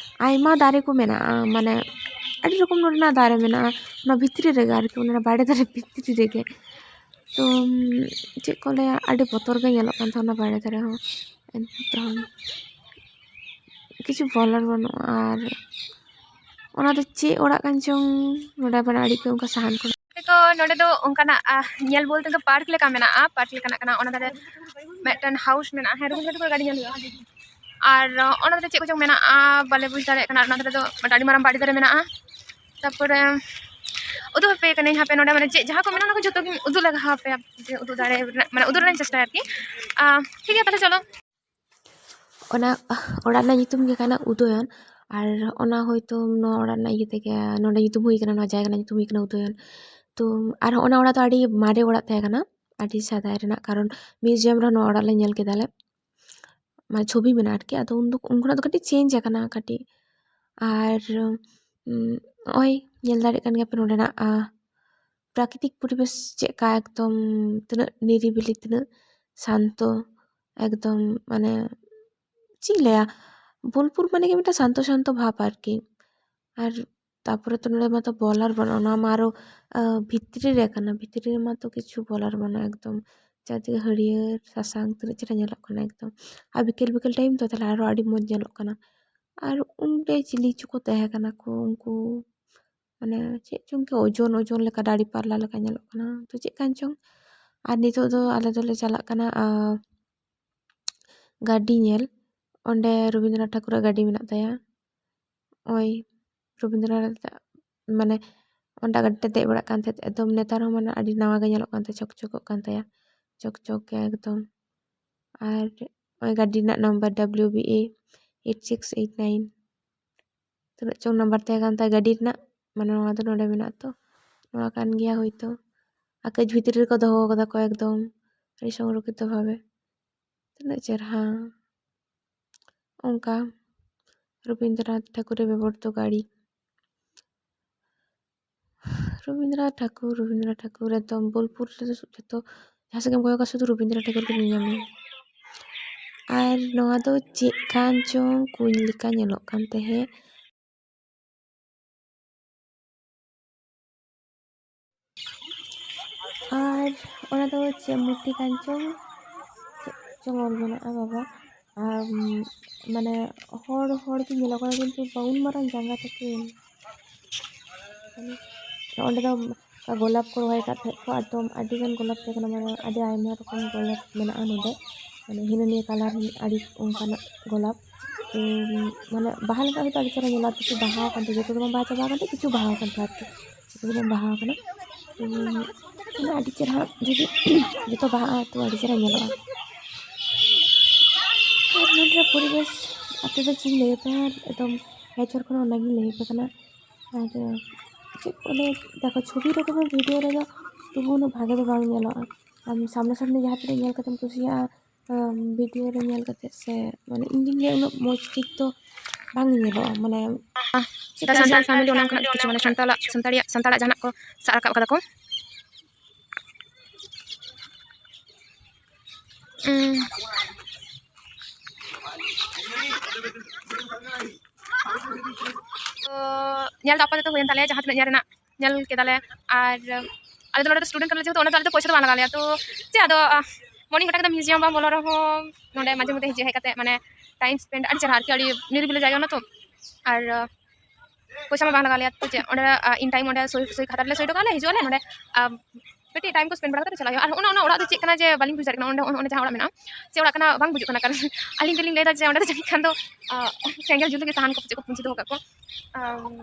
ᱟᱭᱢᱟ ᱫᱟᱨᱮ ᱠᱚ ᱢᱮᱱᱟᱜᱼᱟ, ᱢᱟᱱᱮ ᱟᱹᱰᱤ ᱨᱚᱠᱚᱢ ᱱᱚᱰᱮᱱᱟᱜ ᱫᱟᱨᱮ ᱢᱮᱱᱟᱜᱼᱟ ᱚᱱᱟ ᱵᱷᱤᱛᱨᱤ ᱨᱮᱜᱮ ᱟᱨᱠᱤ, ᱚᱱᱟ ᱵᱟᱲᱮ ᱫᱟᱨᱮ ᱵᱷᱤᱛᱨᱤ ᱨᱮᱜᱮ᱾ ᱛᱚ ᱪᱮᱫ ᱠᱚ ᱞᱟᱹᱭᱟ, ᱟᱹᱰᱤ ᱵᱚᱛᱚᱨ ᱜᱮ ᱧᱮᱞᱚᱜ ᱠᱟᱱ ᱛᱟᱦᱮᱱᱟ ᱵᱟᱲᱮ ᱫᱟᱨᱮ ᱦᱚᱸ᱾ ᱮᱱᱛᱮ ᱨᱮᱦᱚᱸ ᱠᱤᱪᱷᱩ ᱵᱚᱞᱚᱱ ᱵᱟᱹᱱᱩᱜᱼᱟ᱾ ᱟᱨ ᱚᱱᱟ ᱫᱚ ᱪᱮᱫ ᱚᱲᱟᱜ ᱠᱟᱱ ᱪᱚᱝ, ᱱᱚᱰᱮ ᱢᱟᱱᱮ ᱟᱹᱰᱤ ᱠᱚ ᱚᱱᱠᱟ ᱥᱟᱦᱟᱱ ᱠᱚ᱾ ᱛᱚ ᱱᱚᱰᱮ ᱫᱚ ᱚᱱᱠᱟᱱᱟᱜ ᱧᱮᱞ ᱵᱚᱞᱛᱮ ᱫᱚ ᱯᱟᱨᱠ ᱞᱮᱠᱟ ᱢᱮᱱᱟᱜᱼᱟ, ᱯᱟᱨᱠ ᱞᱮᱠᱟᱱᱟᱜ ᱠᱟᱱᱟ᱾ ᱚᱱᱟ ᱫᱷᱟᱨᱮ ᱢᱤᱫᱴᱮᱱ ᱦᱟᱣᱩᱥ ᱢᱮᱱᱟᱜᱼᱟ, ᱦᱮᱸ, ᱨᱚᱵᱤᱱᱫᱨᱚ ᱴᱷᱟᱠᱩᱨ ᱜᱟᱹᱰᱤ ᱧᱮᱞ ᱦᱩᱭᱩᱜᱼᱟ᱾ ᱟᱨ ᱚᱱᱟ ᱫᱷᱟᱨᱮ ᱪᱮᱫ ᱠᱚᱪᱚᱝ ᱢᱮᱱᱟᱜᱼᱟ, ᱵᱟᱞᱮ ᱵᱩᱡᱽ ᱫᱟᱲᱮᱭᱟᱜ ᱠᱟᱱᱟ᱾ ᱚᱱᱟ ᱫᱷᱟᱨᱮ ᱫᱚ ᱢᱤᱫᱴᱟᱝ ᱟᱹᱰᱤ ᱢᱟᱨᱟᱝ ᱵᱟᱲᱮ ᱫᱟᱨᱮ ᱢᱮᱱᱟᱜᱼᱟ᱾ ᱛᱟᱨᱯᱚᱨᱮ ᱩᱫᱩᱜ ᱟᱯᱮ ᱠᱟᱹᱱᱟᱹᱧ ᱦᱟᱯᱮ, ᱱᱚᱰᱮ ᱢᱟᱱᱮ ᱪᱮᱫ ᱡᱟᱦᱟᱸ ᱠᱚ ᱢᱮᱱᱟᱜᱼᱟ, ᱚᱱᱟ ᱠᱚ ᱡᱚᱛᱚ ᱜᱤᱧ ᱩᱫᱩᱜ ᱞᱟᱜᱟ ᱟᱯᱮᱭᱟ, ᱡᱮ ᱩᱫᱩᱜ ᱫᱟᱲᱮ ᱨᱮᱱᱟᱜ, ᱢᱟᱱᱮ ᱩᱫᱩᱜ ᱨᱮᱱᱟᱜ ᱤᱧ ᱪᱮᱥᱴᱟᱭᱟ ᱟᱨᱠᱤ᱾ ᱟᱨ ᱴᱷᱤᱠ ᱜᱮᱭᱟ, ᱛᱟᱦᱞᱮ ᱪᱚᱞᱚ᱾ ᱚᱱᱟ ᱚᱲᱟᱜ ᱨᱮᱱᱟᱜ ᱧᱩᱛᱩᱢ ᱜᱮ ᱠᱟᱱᱟ ᱩᱫᱚᱭᱚᱱ᱾ ᱟᱨ ᱚᱱᱟ ᱦᱚᱭᱛᱳ ᱱᱚᱣᱟ ᱚᱲᱟᱜ ᱨᱮᱱᱟᱜ ᱤᱭᱟᱹ ᱛᱮᱜᱮ ᱱᱚᱰᱮ ᱧᱩᱛᱩᱢ ᱦᱩᱭ ᱠᱟᱱᱟ, ᱱᱚᱣᱟ ᱡᱟᱭᱜᱟ ᱨᱮᱱᱟᱜ ᱧᱩᱛᱩᱢ ᱦᱩᱭ ᱠᱟᱱᱟ ᱩᱫᱚᱭᱚᱱ᱾ ᱛᱚ ᱟᱨ ᱚᱱᱟ ᱚᱲᱟᱜ ᱫᱚ ᱟᱹᱰᱤ ᱢᱟᱨᱮ ᱚᱲᱟᱜ ᱛᱟᱦᱮᱸ ᱠᱟᱱᱟ, ᱟᱹᱰᱤ ᱥᱮᱫᱟᱭ ᱨᱮᱱᱟᱜ, ᱠᱟᱨᱚᱱ ᱢᱤᱭᱩᱡᱤᱭᱟᱢ ᱨᱮᱦᱚᱸ ᱱᱚᱣᱟ ᱚᱲᱟᱜ ᱞᱮ ᱧᱮᱞ ᱠᱮᱫᱟᱞᱮ, ᱢᱟᱱᱮ ᱪᱷᱚᱵᱤ ᱢᱮᱱᱟᱜᱼᱟ ᱟᱨᱠᱤ᱾ ᱟᱫᱚ ᱩᱱ ᱫᱚ, ᱩᱱ ᱠᱷᱚᱱᱟᱜ ᱫᱚ ᱠᱟᱹᱴᱤᱡ ᱪᱮᱧᱡᱽ ᱟᱠᱟᱱᱟ ᱠᱟᱹᱴᱤᱡ᱾ ᱟᱨ ᱩᱸ, ᱱᱚᱜᱼᱚᱭ ᱧᱮᱞ ᱫᱟᱲᱮᱭᱟᱜ ᱠᱟᱱ ᱜᱮᱭᱟ ᱯᱮ ᱱᱚᱰᱮᱱᱟᱜ, ᱟᱸ, ᱯᱨᱟᱠᱨᱤᱛᱤᱠ ᱯᱚᱨᱤᱵᱮᱥ ᱪᱮᱫ ᱞᱮᱠᱟ, ᱮᱠᱫᱚᱢ ᱛᱤᱱᱟᱹᱜ ᱱᱤᱨᱤᱵᱤᱞᱤ, ᱛᱤᱱᱟᱹᱜ ᱥᱟᱱᱛᱚ, ᱮᱠᱫᱚᱢ ᱢᱟᱱᱮ ᱪᱮᱫ ᱤᱧ ᱞᱟᱹᱭᱟ, ᱵᱳᱞᱯᱩᱨ ᱢᱟᱱᱮ ᱜᱮ ᱢᱤᱫᱴᱟᱝ ᱥᱟᱱᱛᱚ ᱥᱟᱱᱛᱚ ᱵᱷᱟᱵᱽ ᱟᱨᱠᱤ᱾ ᱟᱨ ᱛᱟᱯᱚᱨᱮ ᱛᱚ ᱱᱚᱰᱮ ᱢᱟᱛᱚ ᱵᱚᱞᱟᱨ ᱵᱟᱹᱱᱩᱜᱼᱟ, ᱚᱱᱟ ᱢᱟ ᱟᱨᱚ ᱵᱷᱤᱛᱨᱤ ᱨᱮ ᱠᱟᱱᱟ, ᱵᱷᱤᱛᱨᱤ ᱨᱮ ᱢᱟᱛᱚ ᱠᱤᱪᱷᱩ ᱵᱚᱞᱟᱨ ᱵᱟᱹᱱᱩᱜᱼᱟ ᱮᱠᱫᱚᱢ᱾ ᱪᱟᱨᱫᱤᱠᱮ ᱦᱟᱹᱨᱭᱟᱹᱲ ᱥᱟᱥᱟᱝ ᱛᱤᱱᱟᱹᱜ ᱪᱮᱦᱨᱟ ᱧᱮᱞᱚᱜ ᱠᱟᱱᱟ ᱮᱠᱫᱚᱢ᱾ ᱟᱨ ᱵᱤᱠᱮᱞ ᱵᱤᱠᱮᱞ ᱴᱟᱭᱤᱢ ᱛᱚ, ᱛᱟᱦᱞᱮ ᱟᱨᱚ ᱟᱹᱰᱤ ᱢᱚᱡᱽ ᱧᱮᱞᱚᱜ ᱠᱟᱱᱟ᱾ ᱟᱨ ᱚᱸᱰᱮ ᱪᱤᱞᱤ ᱪᱚᱠᱚ ᱛᱟᱦᱮᱸ ᱠᱟᱱᱟ ᱠᱚ ᱩᱱᱠᱩ, ᱢᱟᱱᱮ ᱪᱮᱫ ᱪᱚᱝ ᱠᱚ ᱳᱡᱚᱱ ᱳᱡᱚᱱ ᱞᱮᱠᱟ, ᱫᱟᱲᱤ ᱯᱟᱨᱞᱟ ᱞᱮᱠᱟ ᱧᱮᱞᱚᱜ ᱠᱟᱱᱟ᱾ ᱛᱚ ᱪᱮᱫ ᱠᱟᱱ ᱪᱚᱝ᱾ ᱟᱨ ᱱᱤᱛᱚᱜ ᱫᱚ ᱟᱞᱮ ᱫᱚᱞᱮ ᱪᱟᱞᱟᱜ ᱠᱟᱱᱟ ᱜᱟᱹᱰᱤ ᱧᱮᱞ᱾ ᱚᱸᱰᱮ ᱨᱚᱵᱤᱱᱫᱨᱚᱱᱟᱛᱷ ᱴᱷᱟᱠᱩᱨᱟᱜ ᱜᱟᱹᱰᱤ ᱢᱮᱱᱟᱜ ᱛᱟᱭᱟ᱾ ᱳᱭ ᱨᱚᱵᱤᱱᱫᱨᱚᱱᱟᱛᱷ, ᱢᱟᱱᱮ ᱚᱸᱰᱮ ᱜᱟᱹᱰᱤ ᱨᱮ ᱫᱮᱡ ᱵᱟᱲᱟᱜ ᱠᱟᱱ ᱛᱟᱦᱮᱸᱫ ᱮᱠᱫᱚᱢ, ᱱᱮᱛᱟᱨ ᱦᱚᱸ ᱢᱟᱱᱮ ᱟᱹᱰᱤ ᱱᱟᱣᱟ ᱜᱮ ᱧᱮᱞᱚᱜ ᱠᱟᱱ ᱛᱟᱭᱟ, ᱪᱚᱠ ᱪᱚᱠᱚᱜ ᱠᱟᱱ ᱛᱟᱭᱟ, ᱪᱚᱠ ᱪᱚᱠ ᱜᱮ ᱮᱠᱫᱚᱢ᱾ ᱟᱨ ᱳᱭ ᱜᱟᱹᱰᱤ ᱨᱮᱱᱟᱜ number W B A eight six eight nine᱾ ᱛᱤᱱᱟᱹᱜ ᱪᱚᱝ ᱱᱟᱢᱵᱟᱨ ᱛᱟᱦᱮᱸ ᱠᱟᱱ ᱛᱟᱭᱟ ᱜᱟᱹᱰᱤ ᱨᱮᱱᱟᱜ, ᱢᱟᱱᱮ ᱱᱚᱣᱟ ᱫᱚ ᱱᱚᱰᱮ ᱢᱮᱱᱟᱜ ᱛᱚ, ᱱᱚᱣᱟ ᱠᱟᱱ ᱜᱮᱭᱟ ᱦᱳᱭᱛᱳ᱾ ᱟᱨ ᱠᱟᱹᱡ ᱵᱷᱤᱛᱨᱤ ᱨᱮᱠᱚ ᱫᱚᱦᱚ ᱠᱟᱫᱟ ᱠᱚ ᱮᱠᱫᱚᱢ ᱟᱹᱰᱤ ᱥᱚᱝᱨᱚᱠᱠᱷᱤᱛᱚ ᱵᱷᱟᱵᱮ᱾ ᱛᱤᱱᱟᱹᱜ ᱪᱮᱨᱦᱟ ᱚᱱᱠᱟ ᱨᱚᱵᱤᱱᱫᱨᱚᱱᱟᱛᱷ ᱴᱷᱟᱠᱩᱨᱮ ᱵᱮᱵᱚᱦᱟᱨ ᱫᱚ ᱜᱟᱹᱲᱤ᱾ ᱨᱚᱵᱤᱱᱫᱨᱚᱱᱟᱛᱷ ᱴᱷᱟᱠᱩᱨ, ᱨᱚᱵᱤᱱᱫᱨᱚᱱᱟᱛᱷ ᱴᱷᱟᱠᱩᱨ ᱮᱠᱫᱚᱢ ᱵᱳᱞᱯᱩᱨ ᱨᱮᱫᱚ ᱡᱚᱛᱚ, ᱡᱟᱦᱟᱸ ᱥᱮᱫ ᱜᱮᱢ ᱠᱚᱭᱚᱜᱟ ᱥᱩᱫᱷᱩ ᱨᱚᱵᱤᱱᱫᱨᱚᱱᱟᱛᱷ ᱴᱷᱟᱠᱩᱨ ᱜᱮᱢ ᱧᱮᱞᱧᱟᱢᱮᱭᱟ᱾ ᱟᱨ ᱱᱚᱣᱟ ᱫᱚ ᱪᱮᱫ ᱠᱟᱱ ᱪᱚᱝ ᱠᱩᱧ ᱞᱮᱠᱟ ᱧᱮᱞᱚᱜ ᱠᱟᱱ ᱛᱟᱦᱮᱸᱫ᱾ ᱟᱨ ᱚᱱᱟ ᱫᱚ ᱪᱮᱫ ᱢᱩᱨᱛᱤ ᱠᱟᱱ ᱪᱚᱝ, ᱪᱮᱫ ᱪᱚᱝ ᱚᱞ ᱢᱮᱱᱟᱜᱼᱟ ᱵᱟᱵᱟ᱾ ᱟᱨ ᱢᱟᱱᱮ ᱦᱚᱲ, ᱦᱚᱲ ᱜᱮ ᱧᱮᱞᱚᱜ ᱠᱟᱱᱟ, ᱠᱤᱱᱛᱩ ᱩᱱ ᱢᱟᱨᱟᱝ ᱡᱟᱸᱜᱟ ᱛᱟᱹᱠᱤᱱ᱾ ᱚᱸᱰᱮ ᱫᱚ ᱜᱳᱞᱟᱯ ᱠᱚ ᱨᱚᱦᱚᱭ ᱟᱠᱟᱫ ᱛᱟᱦᱮᱸᱫ ᱠᱚ, ᱮᱠᱫᱚᱢ ᱟᱹᱰᱤ ᱜᱟᱱ ᱜᱳᱞᱟᱯ ᱛᱟᱦᱮᱸ ᱠᱟᱱᱟ, ᱢᱟᱱᱮ ᱟᱹᱰᱤ ᱟᱭᱢᱟ ᱨᱚᱠᱚᱢ ᱜᱳᱞᱟᱯ ᱢᱮᱱᱟᱜᱼᱟ ᱱᱚᱰᱮ, ᱢᱟᱱᱮ ᱦᱤᱱᱟᱹ ᱱᱤᱭᱟᱹ ᱠᱟᱞᱟᱨ ᱟᱹᱰᱤ ᱚᱱᱠᱟᱱᱟᱜ ᱜᱳᱞᱟᱯ᱾ ᱛᱚ, ᱢᱟᱱᱮ ᱵᱟᱦᱟ ᱞᱮᱠᱟ ᱦᱚᱭᱛᱳ ᱟᱹᱰᱤ ᱪᱮᱦᱨᱟ ᱧᱮᱞᱚᱜᱼᱟ, ᱠᱤᱪᱷᱩ ᱵᱟᱦᱟ ᱟᱠᱟᱱ ᱛᱮ, ᱡᱚᱛᱚ ᱫᱚ ᱵᱟᱝ ᱵᱟᱦᱟ ᱪᱟᱵᱟ ᱟᱠᱟᱱ ᱛᱮ, ᱠᱤᱪᱷᱩ ᱵᱟᱦᱟ ᱟᱠᱟᱱ ᱛᱮ ᱟᱨᱠᱤ, ᱡᱚᱛᱚ ᱫᱚ ᱵᱟᱝ ᱵᱟᱦᱟ ᱟᱠᱟᱱᱟ᱾ ᱛᱚ, ᱢᱟᱱᱮ ᱟᱹᱰᱤ ᱪᱮᱦᱨᱟ, ᱡᱩᱫᱤ ᱡᱚᱛᱚ ᱵᱟᱦᱟᱜᱼᱟ ᱛᱚ ᱟᱹᱰᱤ ᱪᱮᱦᱨᱟ ᱧᱮᱞᱚᱜᱼᱟ᱾ ᱟᱨ ᱱᱚᱰᱮ ᱯᱚᱨᱤᱵᱮᱥ ᱟᱯᱮ ᱫᱚ ᱪᱮᱫ ᱤᱧ ᱞᱟᱹᱭ ᱟᱯᱮᱭᱟ, ᱮᱠᱫᱚᱢ ᱱᱮᱪᱟᱨ ᱠᱷᱚᱱᱟᱜ ᱚᱱᱟᱜᱤᱧ ᱞᱟᱹᱭ ᱟᱯᱮ ᱠᱟᱱᱟ᱾ ᱟᱨ ᱪᱮᱫ ᱠᱚ ᱞᱟᱹᱭᱟ, ᱫᱮᱠᱷᱚ ᱪᱷᱚᱵᱤ ᱨᱮᱫᱚ ᱵᱷᱤᱰᱤᱭᱳ ᱨᱮᱫᱚ ᱛᱚᱵᱩ ᱩᱱᱟᱹᱜ ᱵᱷᱟᱜᱮ ᱫᱚ ᱵᱟᱝ ᱧᱮᱞᱚᱜᱼᱟ᱾ ᱟᱢ ᱥᱟᱢᱱᱟ ᱥᱟᱢᱱᱤ ᱡᱟᱦᱟᱸ ᱛᱤᱱᱟᱹᱜ ᱧᱮᱞ ᱠᱟᱛᱮᱢ ᱠᱩᱥᱤᱭᱟᱜᱼᱟ, ᱟᱢ ᱵᱷᱤᱰᱤᱭᱳ ᱨᱮ ᱧᱮᱞ ᱠᱟᱛᱮ ᱥᱮ, ᱢᱟᱱᱮ ᱤᱧ ᱫᱩᱧ ᱞᱟᱹᱭᱟ ᱩᱱᱟᱹᱜ ᱢᱚᱡᱽ ᱴᱷᱤᱠ ᱫᱚ ᱵᱟᱝ ᱧᱮᱞᱚᱜᱼᱟ, ᱢᱟᱱᱮ ᱪᱮᱫ ᱥᱟᱱᱛᱟᱲ ᱯᱷᱮᱢᱤᱞᱤ ᱚᱱᱟ ᱠᱷᱚᱱᱟᱜ ᱠᱤᱪᱷᱩ ᱢᱟᱱᱮ ᱥᱟᱱᱛᱟᱲᱟᱜ, ᱥᱟᱱᱛᱟᱲᱤᱭᱟᱜ, ᱥᱟᱱᱛᱟᱲᱟᱜ ᱡᱟᱦᱟᱱᱟᱜ ᱠᱚ ᱥᱟᱵ ᱨᱟᱠᱟᱵ ᱠᱟᱫᱟ ᱠᱚ᱾ ᱩᱸ᱾ ᱛᱚ ᱧᱮᱞ ᱫᱚ ᱟᱯᱟᱛᱚᱛᱚ ᱦᱩᱭᱮᱱ ᱛᱟᱞᱮᱭᱟ, ᱡᱟᱦᱟᱸ ᱛᱤᱱᱟᱹᱜ ᱧᱮᱞ ᱨᱮᱱᱟᱜ ᱧᱮᱞ ᱠᱮᱫᱟᱞᱮ᱾ ᱟᱨ ᱟᱞᱮ ᱫᱚ ᱱᱚᱰᱮ ᱫᱚ ᱥᱴᱩᱰᱮᱱᱴ ᱠᱟᱱᱟᱞᱮ, ᱡᱮᱦᱮᱛᱩ ᱚᱸᱰᱮ ᱫᱚ ᱟᱞᱮ ᱫᱚ ᱯᱚᱭᱥᱟ ᱫᱚ ᱵᱟᱝ ᱞᱟᱜᱟᱣ ᱞᱮᱭᱟ᱾ ᱛᱚ ᱪᱮᱫ ᱟᱫᱚ ᱢᱚᱨᱱᱤᱝ ᱜᱚᱴᱟ ᱠᱮᱫᱟ, ᱢᱤᱭᱩᱡᱤᱭᱟᱢ ᱵᱟᱝ ᱵᱚᱞᱚ ᱨᱮᱦᱚᱸ ᱱᱚᱰᱮ ᱢᱟᱡᱷᱮ ᱢᱚᱫᱽᱫᱷᱮ ᱦᱤᱡᱩᱜ ᱦᱮᱡ ᱠᱟᱛᱮ ᱢᱟᱱᱮ ᱴᱟᱭᱤᱢ ᱥᱯᱮᱱᱰ ᱟᱹᱰᱤ ᱪᱮᱦᱨᱟ ᱟᱨᱠᱤ, ᱟᱹᱰᱤ ᱱᱤᱨᱤᱵᱤᱞᱤ ᱡᱟᱭᱜᱟ ᱠᱟᱱᱟ ᱛᱚ᱾ ᱟᱨ ᱯᱚᱭᱥᱟ ᱢᱟ ᱵᱟᱝ ᱞᱟᱜᱟᱣ ᱞᱮᱭᱟ, ᱛᱚ ᱪᱮᱫ ᱚᱸᱰᱮ ᱤᱱ ᱴᱟᱭᱤᱢ ᱚᱸᱰᱮ ᱥᱳᱭ ᱥᱳᱭ ᱠᱷᱟᱛᱟᱨ ᱞᱮ ᱥᱳᱭ ᱦᱚᱴᱚ ᱠᱟᱜᱼᱟ ᱞᱮ, ᱦᱤᱡᱩᱜ ᱟᱞᱮ ᱱᱚᱰᱮ᱾ ᱟᱨ ᱠᱟᱹᱴᱤᱡ ᱴᱟᱭᱤᱢ ᱠᱚ ᱥᱯᱮᱱᱰ ᱵᱟᱲᱟ ᱠᱟᱛᱮ ᱪᱟᱞᱟᱜ ᱦᱩᱭᱩᱜᱼᱟ᱾ ᱟᱨ ᱚᱱᱟ ᱚᱱᱟ ᱚᱲᱟᱜ ᱫᱚ ᱪᱮᱫ ᱠᱟᱱᱟ ᱡᱮ ᱵᱟᱹᱞᱤᱧ ᱵᱩᱡᱽ ᱫᱟᱲᱮᱭᱟᱜ ᱠᱟᱱᱟ, ᱚᱸᱰᱮ ᱚᱱᱟ ᱡᱟᱦᱟᱸ ᱚᱲᱟᱜ ᱢᱮᱱᱟᱜᱼᱟ ᱪᱮᱫ ᱚᱲᱟᱜ ᱠᱟᱱᱟ ᱵᱟᱝ ᱵᱩᱡᱩᱜ ᱠᱟᱱᱟ᱾ ᱠᱟᱨᱚᱱ ᱟᱹᱞᱤᱧ ᱫᱚᱞᱤᱧ ᱞᱟᱹᱭᱫᱟ ᱡᱮ ᱚᱸᱰᱮ ᱫᱚ ᱡᱟᱹᱱᱤᱡ ᱠᱷᱟᱱ ᱫᱚ ᱥᱮᱸᱜᱮᱞ ᱡᱩᱞ ᱞᱟᱹᱜᱤᱫ ᱥᱟᱦᱟᱱ ᱠᱚ ᱪᱮᱫ ᱠᱚ ᱯᱩᱸᱡᱤ ᱫᱚᱦᱚ ᱠᱟᱜ ᱠᱚ᱾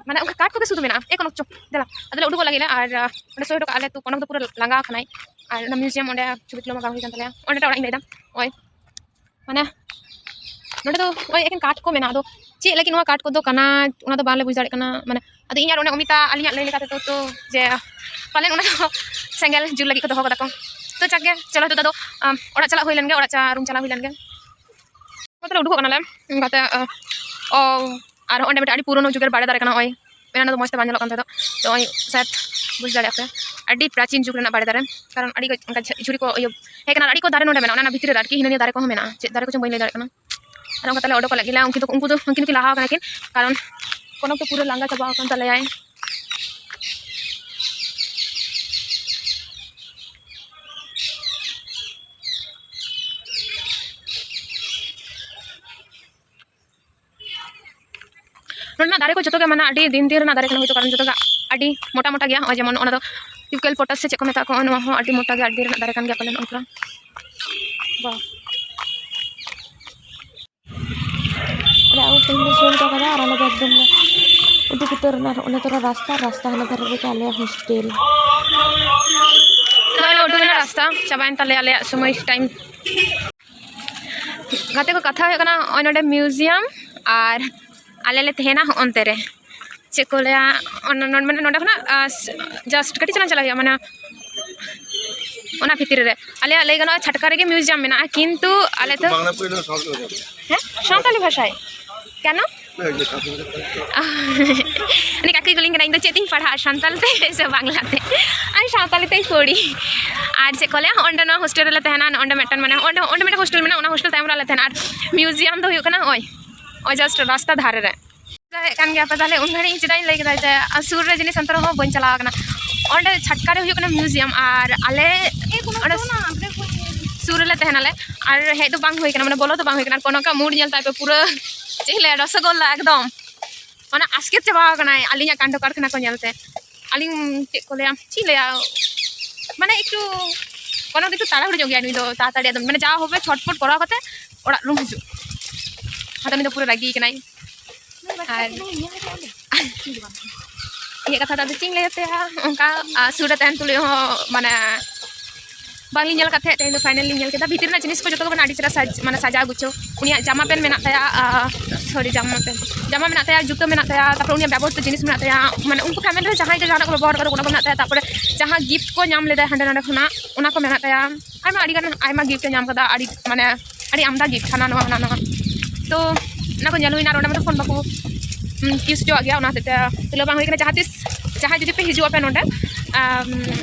ᱢᱟᱱᱮ ᱚᱱᱠᱟ ᱠᱟᱴ ᱠᱚᱜᱮ ᱥᱩᱫᱷᱩ ᱢᱮᱱᱟᱜᱼᱟ᱾ ᱮ ᱠᱚᱱᱚᱠ ᱪᱚ ᱫᱮᱞᱟ, ᱟᱫᱚᱞᱮ ᱩᱰᱩᱠᱚᱜ ᱞᱟᱹᱜᱤᱫ ᱞᱮ᱾ ᱟᱨ ᱚᱸᱰᱮ ᱥᱳᱭ ᱦᱚᱴᱚ ᱠᱟᱜᱼᱟ ᱞᱮ, ᱛᱚ ᱠᱚᱱᱚᱠ ᱫᱚ ᱯᱩᱨᱟᱹ ᱞᱟᱸᱜᱟ ᱠᱟᱱᱟᱭ᱾ ᱟᱨ ᱚᱱᱟ ᱢᱤᱭᱩᱡᱤᱭᱟᱢ ᱚᱸᱰᱮ ᱪᱷᱚᱵᱤ ᱛᱩᱞᱟᱹᱣ ᱢᱟ ᱵᱟᱝ ᱦᱩᱭ ᱠᱟᱱ ᱛᱟᱞᱮᱭᱟ᱾ ᱚᱸᱰᱮ ᱚᱲᱟᱜ ᱤᱧ ᱞᱟᱹᱭᱫᱟ, ᱳᱭ ᱢᱟᱱᱮ ᱱᱚᱰᱮ ᱫᱚ ᱳᱭ ᱮᱠᱮᱱ ᱠᱟᱴ ᱠᱚ ᱢᱮᱱᱟᱜᱼᱟ᱾ ᱟᱫᱚ ᱪᱮᱫ ᱞᱟᱹᱜᱤᱫ ᱱᱚᱣᱟ ᱠᱟᱴ ᱠᱚᱫᱚ ᱠᱟᱱᱟ, ᱚᱱᱟ ᱫᱚ ᱵᱟᱝᱞᱮ ᱵᱩᱡᱽ ᱫᱟᱲᱮᱭᱟᱜ ᱠᱟᱱᱟ᱾ ᱢᱟᱱᱮ ᱟᱫᱚ ᱤᱧ ᱟᱨ ᱚᱱᱮ ᱚᱢᱤᱛᱟ ᱟᱹᱞᱤᱧᱟᱜ ᱞᱟᱹᱭ ᱞᱮᱠᱟ ᱛᱮᱫᱚ ᱛᱚ ᱡᱮ ᱯᱟᱞᱮᱱ ᱚᱱᱟ ᱫᱚ ᱥᱮᱸᱜᱮᱞ ᱡᱩᱞ ᱞᱟᱹᱜᱤᱫ ᱠᱚ ᱫᱚᱦᱚ ᱠᱟᱫᱟ ᱠᱚ᱾ ᱛᱚ ᱪᱟᱠ ᱜᱮ, ᱪᱚᱞᱚ ᱱᱤᱛᱚᱜ ᱫᱚ ᱟᱫᱚ ᱚᱲᱟᱜ ᱪᱟᱞᱟᱜ ᱦᱩᱭ ᱞᱮᱱ ᱜᱮ, ᱚᱲᱟᱜ ᱪᱟ ᱨᱩᱢ ᱪᱟᱞᱟᱣ ᱦᱩᱭ ᱞᱮᱱ ᱜᱮ᱾ ᱱᱚᱛᱮ ᱞᱮ ᱩᱰᱩᱠᱚᱜ ᱠᱟᱱᱟᱞᱮ᱾ ᱚᱱᱠᱟᱛᱮ ᱚ, ᱟᱨ ᱚᱸᱰᱮ ᱢᱤᱫᱴᱮᱱ ᱟᱹᱰᱤ ᱯᱩᱨᱳᱱᱳ ᱡᱩᱜᱽᱮᱨ ᱵᱟᱲᱮ ᱫᱟᱨᱮ ᱠᱟᱱᱟ᱾ ᱱᱚᱜᱼᱚᱭ ᱢᱮᱱᱟ ᱫᱚ ᱢᱚᱡᱽ ᱛᱮ ᱵᱟᱝ ᱧᱮᱞᱚᱜ ᱠᱟᱱ ᱛᱟᱦᱮᱸ ᱫᱚ᱾ ᱛᱚ ᱱᱚᱜᱼᱚᱭ ᱥᱟᱭᱟᱫ ᱵᱩᱡᱽ ᱫᱟᱲᱮᱭᱟᱜ ᱯᱮ, ᱟᱹᱰᱤ ᱯᱨᱟᱪᱤᱱ ᱡᱩᱜᱽ ᱨᱮᱱᱟᱜ ᱵᱟᱲᱮ ᱫᱟᱨᱮ᱾ ᱠᱟᱨᱚᱱ ᱟᱹᱰᱤ ᱚᱱᱠᱟ ᱡᱷᱩᱨᱤ ᱠᱚ ᱤᱭᱟᱹ ᱦᱮᱡ ᱠᱟᱱᱟ, ᱟᱹᱰᱤ ᱠᱚ ᱫᱟᱨᱮ ᱱᱚᱰᱮ ᱢᱮᱱᱟᱜᱼᱟ, ᱚᱱᱟ ᱵᱷᱤᱛᱨᱤ ᱨᱮ ᱟᱨᱠᱤ ᱦᱤᱱᱟᱹ ᱱᱤᱭᱟᱹ ᱫᱟᱨᱮ ᱠᱚᱦᱚᱸ ᱢᱮᱱᱟᱜᱼᱟ᱾ ᱪᱮᱫ ᱫᱟᱨᱮ ᱠᱚᱪᱚᱝ ᱵᱟᱹᱧ ᱞᱟᱹᱭ ᱫᱟᱲᱮᱭᱟᱜ ᱠᱟᱱᱟ᱾ ᱟᱨ ᱚᱱᱠᱟ ᱛᱟᱞᱮ ᱚᱰᱚᱠ ᱞᱟᱹᱜᱤᱫ ᱞᱮ, ᱩᱱᱠᱤᱱ ᱫᱚ ᱩᱱᱠᱩ ᱫᱚ ᱩᱱᱠᱤᱱ ᱫᱚᱠᱤᱱ ᱞᱟᱦᱟ ᱠᱟᱱᱟ ᱠᱤᱱ, ᱠᱟᱨᱚᱱ ᱠᱚᱱᱚᱠ ᱫᱚ ᱯᱩᱨᱟᱹ ᱞᱟᱸᱜᱟ ᱪᱟᱵᱟ ᱟᱠᱟᱱ ᱛᱟᱞᱮᱭᱟᱭ᱾ ᱱᱚᱰᱮᱱᱟᱜ ᱫᱟᱨᱮ ᱠᱚ ᱡᱚᱛᱚ ᱜᱮ ᱢᱟᱱᱮ ᱟᱹᱰᱤ ᱫᱤᱱ ᱫᱤᱱ ᱨᱮᱱᱟᱜ ᱫᱟᱨᱮ ᱠᱟᱱᱟ, ᱦᱳᱭᱛᱳ ᱠᱟᱨᱚᱱ ᱡᱚᱛᱚ ᱜᱮ ᱟᱹᱰᱤ ᱢᱚᱴᱟ ᱢᱚᱴᱟ ᱜᱮᱭᱟ᱾ ᱱᱚᱜᱼᱚᱭ ᱡᱮᱢᱚᱱ ᱚᱱᱟ ᱫᱚ ᱤᱭᱩᱠᱮᱞᱯᱚᱴᱟᱥ ᱥᱮ ᱪᱮᱫ ᱠᱚ ᱢᱮᱛᱟᱜ ᱠᱚ, ᱱᱚᱣᱟ ᱦᱚᱸ ᱟᱹᱰᱤ ᱢᱚᱴᱟ ᱜᱮᱭᱟ, ᱟᱹᱰᱤ ᱫᱤᱱ ᱨᱮᱱᱟᱜ ᱫᱟᱨᱮ ᱠᱟᱱ ᱜᱮᱭᱟ ᱯᱟᱞᱮᱱ ᱚᱱᱠᱟ᱾ ᱵᱟ᱾ ᱚᱲᱟᱜ ᱨᱮ ᱛᱮᱦᱮᱧ ᱞᱮ ᱥᱩᱨ ᱦᱚᱴᱚ ᱠᱟᱫᱟ ᱟᱨ ᱟᱞᱮ ᱫᱚ ᱮᱠᱫᱚᱢ ᱞᱮ ᱩᱰᱩᱠ ᱩᱛᱟᱹᱨ ᱮᱱᱟ᱾ ᱟᱨ ᱚᱱᱮ ᱛᱚᱨᱟ ᱨᱟᱥᱛᱟ, ᱨᱟᱥᱛᱟ ᱦᱟᱱᱟ ᱫᱷᱟᱨᱮ ᱨᱮᱜᱮ ᱟᱞᱮᱭᱟᱜ ᱦᱳᱥᱴᱮᱞ᱾ ᱱᱚᱜᱼᱚᱭ ᱞᱮ ᱩᱰᱩᱠ ᱮᱱᱟ ᱨᱟᱥᱛᱟ, ᱪᱟᱵᱟᱭᱮᱱ ᱛᱟᱞᱮᱭᱟ ᱟᱞᱮᱭᱟᱜ ᱥᱚᱢᱚᱭ ᱴᱟᱭᱤᱢ᱾ ᱜᱟᱛᱮ ᱠᱚ, ᱠᱟᱛᱷᱟ ᱦᱩᱭᱩᱜ ᱠᱟᱱᱟ, ᱱᱚᱜᱼᱚᱭ ᱱᱚᱰᱮ ᱢᱤᱭᱩᱡᱤᱭᱟᱢ ᱟᱨ ᱟᱞᱮ ᱞᱮ ᱛᱟᱦᱮᱱᱟ ᱦᱚᱸᱜᱼᱚᱱᱛᱮ ᱨᱮ, ᱪᱮᱫ ᱠᱚ ᱞᱟᱹᱭᱟ, ᱚᱱᱟ ᱱᱚᱰᱮ, ᱢᱟᱱᱮ ᱱᱚᱰᱮ ᱠᱷᱚᱱᱟᱜ, ᱟᱸ, ᱡᱟᱥᱴ ᱠᱟᱹᱴᱤᱡ ᱪᱟᱞᱟᱝ ᱪᱟᱞᱟᱜ ᱦᱩᱭᱩᱜᱼᱟ, ᱢᱟᱱᱮ ᱚᱱᱟ ᱵᱷᱤᱛᱤᱨ ᱨᱮ᱾ ᱟᱞᱮᱭᱟᱜ ᱞᱟᱹᱭ ᱜᱟᱱᱚᱜᱼᱟ ᱪᱷᱟᱴᱠᱟ ᱨᱮᱜᱮ ᱢᱤᱭᱩᱡᱤᱭᱟᱢ ᱢᱮᱱᱟᱜᱼᱟ, ᱠᱤᱱᱛᱩ ᱟᱞᱮ ᱫᱚ ᱵᱟᱝᱞᱟ ᱯᱟᱹᱨᱥᱤ ᱥᱟᱶᱛᱮ ᱦᱮᱸ, ᱥᱟᱱᱛᱟᱞᱤ ᱵᱷᱟᱥᱟᱭ ᱠᱮᱱ? ᱩᱱᱤ ᱠᱟᱠᱩᱭ ᱠᱩᱞᱤᱧ ᱠᱟᱱᱟ, ᱤᱧ ᱫᱚ ᱪᱮᱫ ᱛᱤᱧ ᱯᱟᱲᱦᱟᱜᱼᱟ, ᱥᱟᱱᱛᱟᱞ ᱛᱮ ᱥᱮ ᱵᱟᱝᱞᱟ ᱛᱮ? ᱟᱨ ᱥᱟᱱᱛᱟᱞᱤ ᱛᱮᱭ ᱯᱚᱲᱤ᱾ ᱟᱨ ᱪᱮᱫ ᱠᱚ ᱞᱟᱹᱭᱟ, ᱚᱸᱰᱮ ᱱᱚᱣᱟ ᱦᱳᱥᱴᱮᱞ ᱨᱮᱞᱮ ᱛᱟᱦᱮᱱᱟ, ᱚᱸᱰᱮ ᱢᱤᱫᱴᱮᱱ, ᱢᱟᱱᱮ ᱚᱸᱰᱮ, ᱚᱸᱰᱮ ᱢᱤᱫᱴᱮᱱ ᱦᱳᱥᱴᱮᱞ ᱢᱮᱱᱟᱜᱼᱟ, ᱚᱱᱟ ᱦᱳᱥᱴᱮᱞ ᱛᱟᱭᱚᱢ ᱨᱮ ᱟᱞᱮ ᱛᱟᱦᱮᱱᱟ᱾ ᱟᱨ ᱢᱤᱭᱩᱡᱤᱭᱟᱢ ᱫᱚ ᱦᱩᱭᱩᱜ ᱠᱟᱱᱟ ᱱᱚᱜᱼᱚᱭ, ᱱᱚᱜᱼᱚᱭ ᱡᱟᱥᱴ ᱨᱟᱥᱛᱟ ᱫᱷᱟᱨᱮ ᱨᱮ᱾ ᱦᱮᱡ ᱠᱟᱱ ᱜᱮᱭᱟ ᱯᱮ, ᱛᱟᱦᱚᱞᱮ ᱩᱱ ᱜᱷᱟᱹᱲᱤᱡ ᱤᱧ ᱪᱮᱫᱟᱜ ᱤᱧ ᱞᱟᱹᱭ ᱠᱮᱫᱟ ᱡᱮ ᱟᱨ ᱥᱩᱨ ᱨᱮ ᱡᱤᱱᱤᱥ ᱚᱱᱛᱮ ᱨᱮᱦᱚᱸ ᱵᱟᱹᱧ ᱪᱟᱞᱟᱣ ᱟᱠᱟᱱᱟ᱾ ᱚᱸᱰᱮ ᱪᱷᱟᱴᱠᱟ ᱨᱮ ᱦᱩᱭᱩᱜ ᱠᱟᱱᱟ ᱢᱤᱭᱩᱡᱤᱭᱟᱢ, ᱟᱨ ᱟᱞᱮ ᱚᱸᱰᱮ ᱥᱩᱨ ᱨᱮᱞᱮ ᱛᱟᱦᱮᱱᱟᱞᱮ, ᱟᱨ ᱦᱮᱡ ᱫᱚ ᱵᱟᱝ ᱦᱩᱭ ᱠᱟᱱᱟ, ᱢᱟᱱᱮ ᱵᱚᱞᱚ ᱫᱚ ᱵᱟᱝ ᱦᱩᱭ ᱠᱟᱱᱟ᱾ ᱟᱨ ᱱᱚᱝᱠᱟ ᱢᱩᱰ ᱧᱮᱞ ᱛᱟᱭ ᱯᱮ, ᱯᱩᱨᱟᱹ ᱪᱮᱫ ᱤᱧ ᱞᱟᱹᱭᱟ, ᱨᱚᱥᱚᱜᱳᱞᱞᱟ ᱮᱠᱫᱚᱢ᱾ ᱚᱱᱟ ᱟᱥᱠᱮᱛ ᱪᱟᱵᱟ ᱟᱠᱟᱱᱟᱭ ᱟᱹᱞᱤᱧᱟᱜ ᱠᱟᱱᱰᱚ ᱠᱟᱨᱠᱷᱟᱱᱟ ᱠᱚ ᱧᱮᱞᱛᱮ᱾ ᱟᱹᱞᱤᱧ ᱪᱮᱫ ᱠᱚ ᱞᱟᱹᱭᱟ, ᱪᱮᱫ ᱞᱟᱹᱭᱟ, ᱢᱟᱱᱮ ᱮᱠᱴᱩ ᱠᱳᱱᱳ ᱠᱤᱪᱷᱩ ᱛᱟᱲᱟᱦᱩᱲᱳ ᱧᱚᱜ ᱜᱮᱭᱟ ᱱᱩᱭ ᱫᱚ, ᱛᱟᱲᱟᱛᱟᱲᱤ ᱮᱠᱫᱚᱢ, ᱢᱟᱱᱮ ᱡᱟ ᱦᱚᱵᱮ ᱪᱷᱚᱴᱯᱚᱴ ᱠᱚᱨᱟᱣ ᱠᱟᱛᱮ ᱚᱲᱟᱜ ᱨᱩᱢ ᱦᱤᱡᱩᱜ᱾ ᱟᱫᱚ ᱩᱱᱤ ᱫᱚ ᱯᱩᱨᱟᱹ ᱨᱟᱹᱜᱤ ᱠᱟᱱᱟᱭ᱾ ᱟᱨ ᱤᱧᱟᱹᱜ ᱠᱟᱛᱷᱟ ᱫᱚ ᱟᱫᱚ ᱪᱮᱫ ᱤᱧ ᱞᱟᱹᱭ ᱟᱯᱮᱭᱟ, ᱚᱱᱠᱟ ᱟᱨ ᱥᱩᱨ ᱨᱮ ᱛᱟᱦᱮᱱ ᱛᱩᱞᱩᱡ ᱦᱚᱸ ᱢᱟᱱᱮ ᱵᱟᱝᱞᱤᱧ ᱧᱮᱞ ᱟᱠᱟᱫ ᱛᱟᱦᱮᱸᱫ, ᱛᱮᱦᱮᱧ ᱫᱚ ᱯᱷᱟᱭᱱᱟᱞ ᱞᱤᱧ ᱧᱮᱞ ᱠᱮᱫᱟ᱾ ᱵᱷᱤᱛᱤᱨ ᱨᱮᱱᱟᱜ ᱡᱤᱱᱤᱥ ᱠᱚ ᱡᱚᱛᱚ ᱜᱮ ᱢᱟᱱᱮ ᱟᱹᱰᱤ ᱪᱮᱦᱨᱟ ᱥᱟᱡᱽ-, ᱢᱟᱱᱮ ᱥᱟᱡᱟᱣ ᱜᱩᱪᱷᱟᱹᱣ᱾ ᱩᱱᱤᱭᱟᱜ ᱡᱟᱢᱟ ᱯᱮᱱ ᱢᱮᱱᱟᱜ ᱛᱟᱭᱟ, ᱥᱚᱨᱤ, ᱡᱟᱢᱟ ᱯᱮᱱ, ᱡᱟᱢᱟ ᱢᱮᱱᱟᱜ ᱛᱟᱭᱟ, ᱡᱩᱛᱟᱹ ᱢᱮᱱᱟᱜ ᱛᱟᱭᱟ, ᱛᱟᱨᱯᱚᱨᱮ ᱩᱱᱤᱭᱟᱜ ᱵᱮᱵᱚᱦᱟᱨ ᱛᱮ ᱡᱤᱱᱤᱥ ᱢᱮᱱᱟᱜ ᱛᱟᱭᱟ, ᱢᱟᱱᱮ ᱩᱱᱠᱩ ᱯᱷᱮᱢᱮᱞᱤ ᱨᱮ ᱡᱟᱦᱟᱸᱭ ᱜᱮ ᱡᱟᱦᱟᱱᱟᱜ ᱠᱚ ᱵᱮᱵᱚᱦᱟᱨ ᱠᱟᱫᱟ ᱚᱱᱟ ᱠᱚ ᱢᱮᱱᱟᱜ ᱛᱟᱭᱟ᱾ ᱛᱟᱨᱯᱚᱨᱮ ᱡᱟᱦᱟᱸ ᱜᱤᱯᱷᱴ ᱠᱚ ᱧᱟᱢ ᱞᱮᱫᱟ ᱦᱟᱸᱰᱮ ᱱᱟᱰᱮ ᱠᱷᱚᱱᱟᱜ, ᱚᱱᱟ ᱠᱚ ᱢᱮᱱᱟᱜ ᱛᱟᱭᱟ᱾ ᱟᱭᱢᱟ, ᱟᱹᱰᱤ ᱜᱟᱱ, ᱟᱭᱢᱟ ᱜᱤᱯᱷᱴ ᱮ ᱧᱟᱢ ᱠᱟᱫᱟ, ᱟᱹᱰᱤ ᱢᱟᱱᱮ ᱟᱹᱰᱤ ᱟᱢᱫᱟ ᱜᱤᱯᱷᱴ, ᱦᱟᱱᱟ ᱱᱚᱣᱟ, ᱦᱟᱱᱟ ᱱᱚᱣᱟ᱾ ᱛᱚ ᱚᱱᱟ ᱠᱚ ᱧᱮᱞ ᱦᱩᱭᱱᱟ, ᱟᱨ ᱚᱸᱰᱮ ᱢᱟᱛᱚ ᱯᱷᱳᱱ ᱵᱟᱠᱚ ᱤᱭᱩᱡᱽ ᱦᱚᱪᱚᱣᱟᱜ ᱜᱮᱭᱟ, ᱚᱱᱟ ᱦᱚᱛᱮᱡ ᱛᱮ ᱛᱩᱞᱟᱹᱣ ᱵᱟᱝ ᱦᱩᱭ ᱠᱟᱱᱟ᱾ ᱡᱟᱦᱟᱸ ᱛᱤᱥ ᱡᱟᱦᱟᱸᱭ ᱡᱩᱫᱤ ᱯᱮ ᱦᱤᱡᱩᱜ ᱟᱯᱮ ᱱᱚᱸᱰᱮ, ᱟᱢ,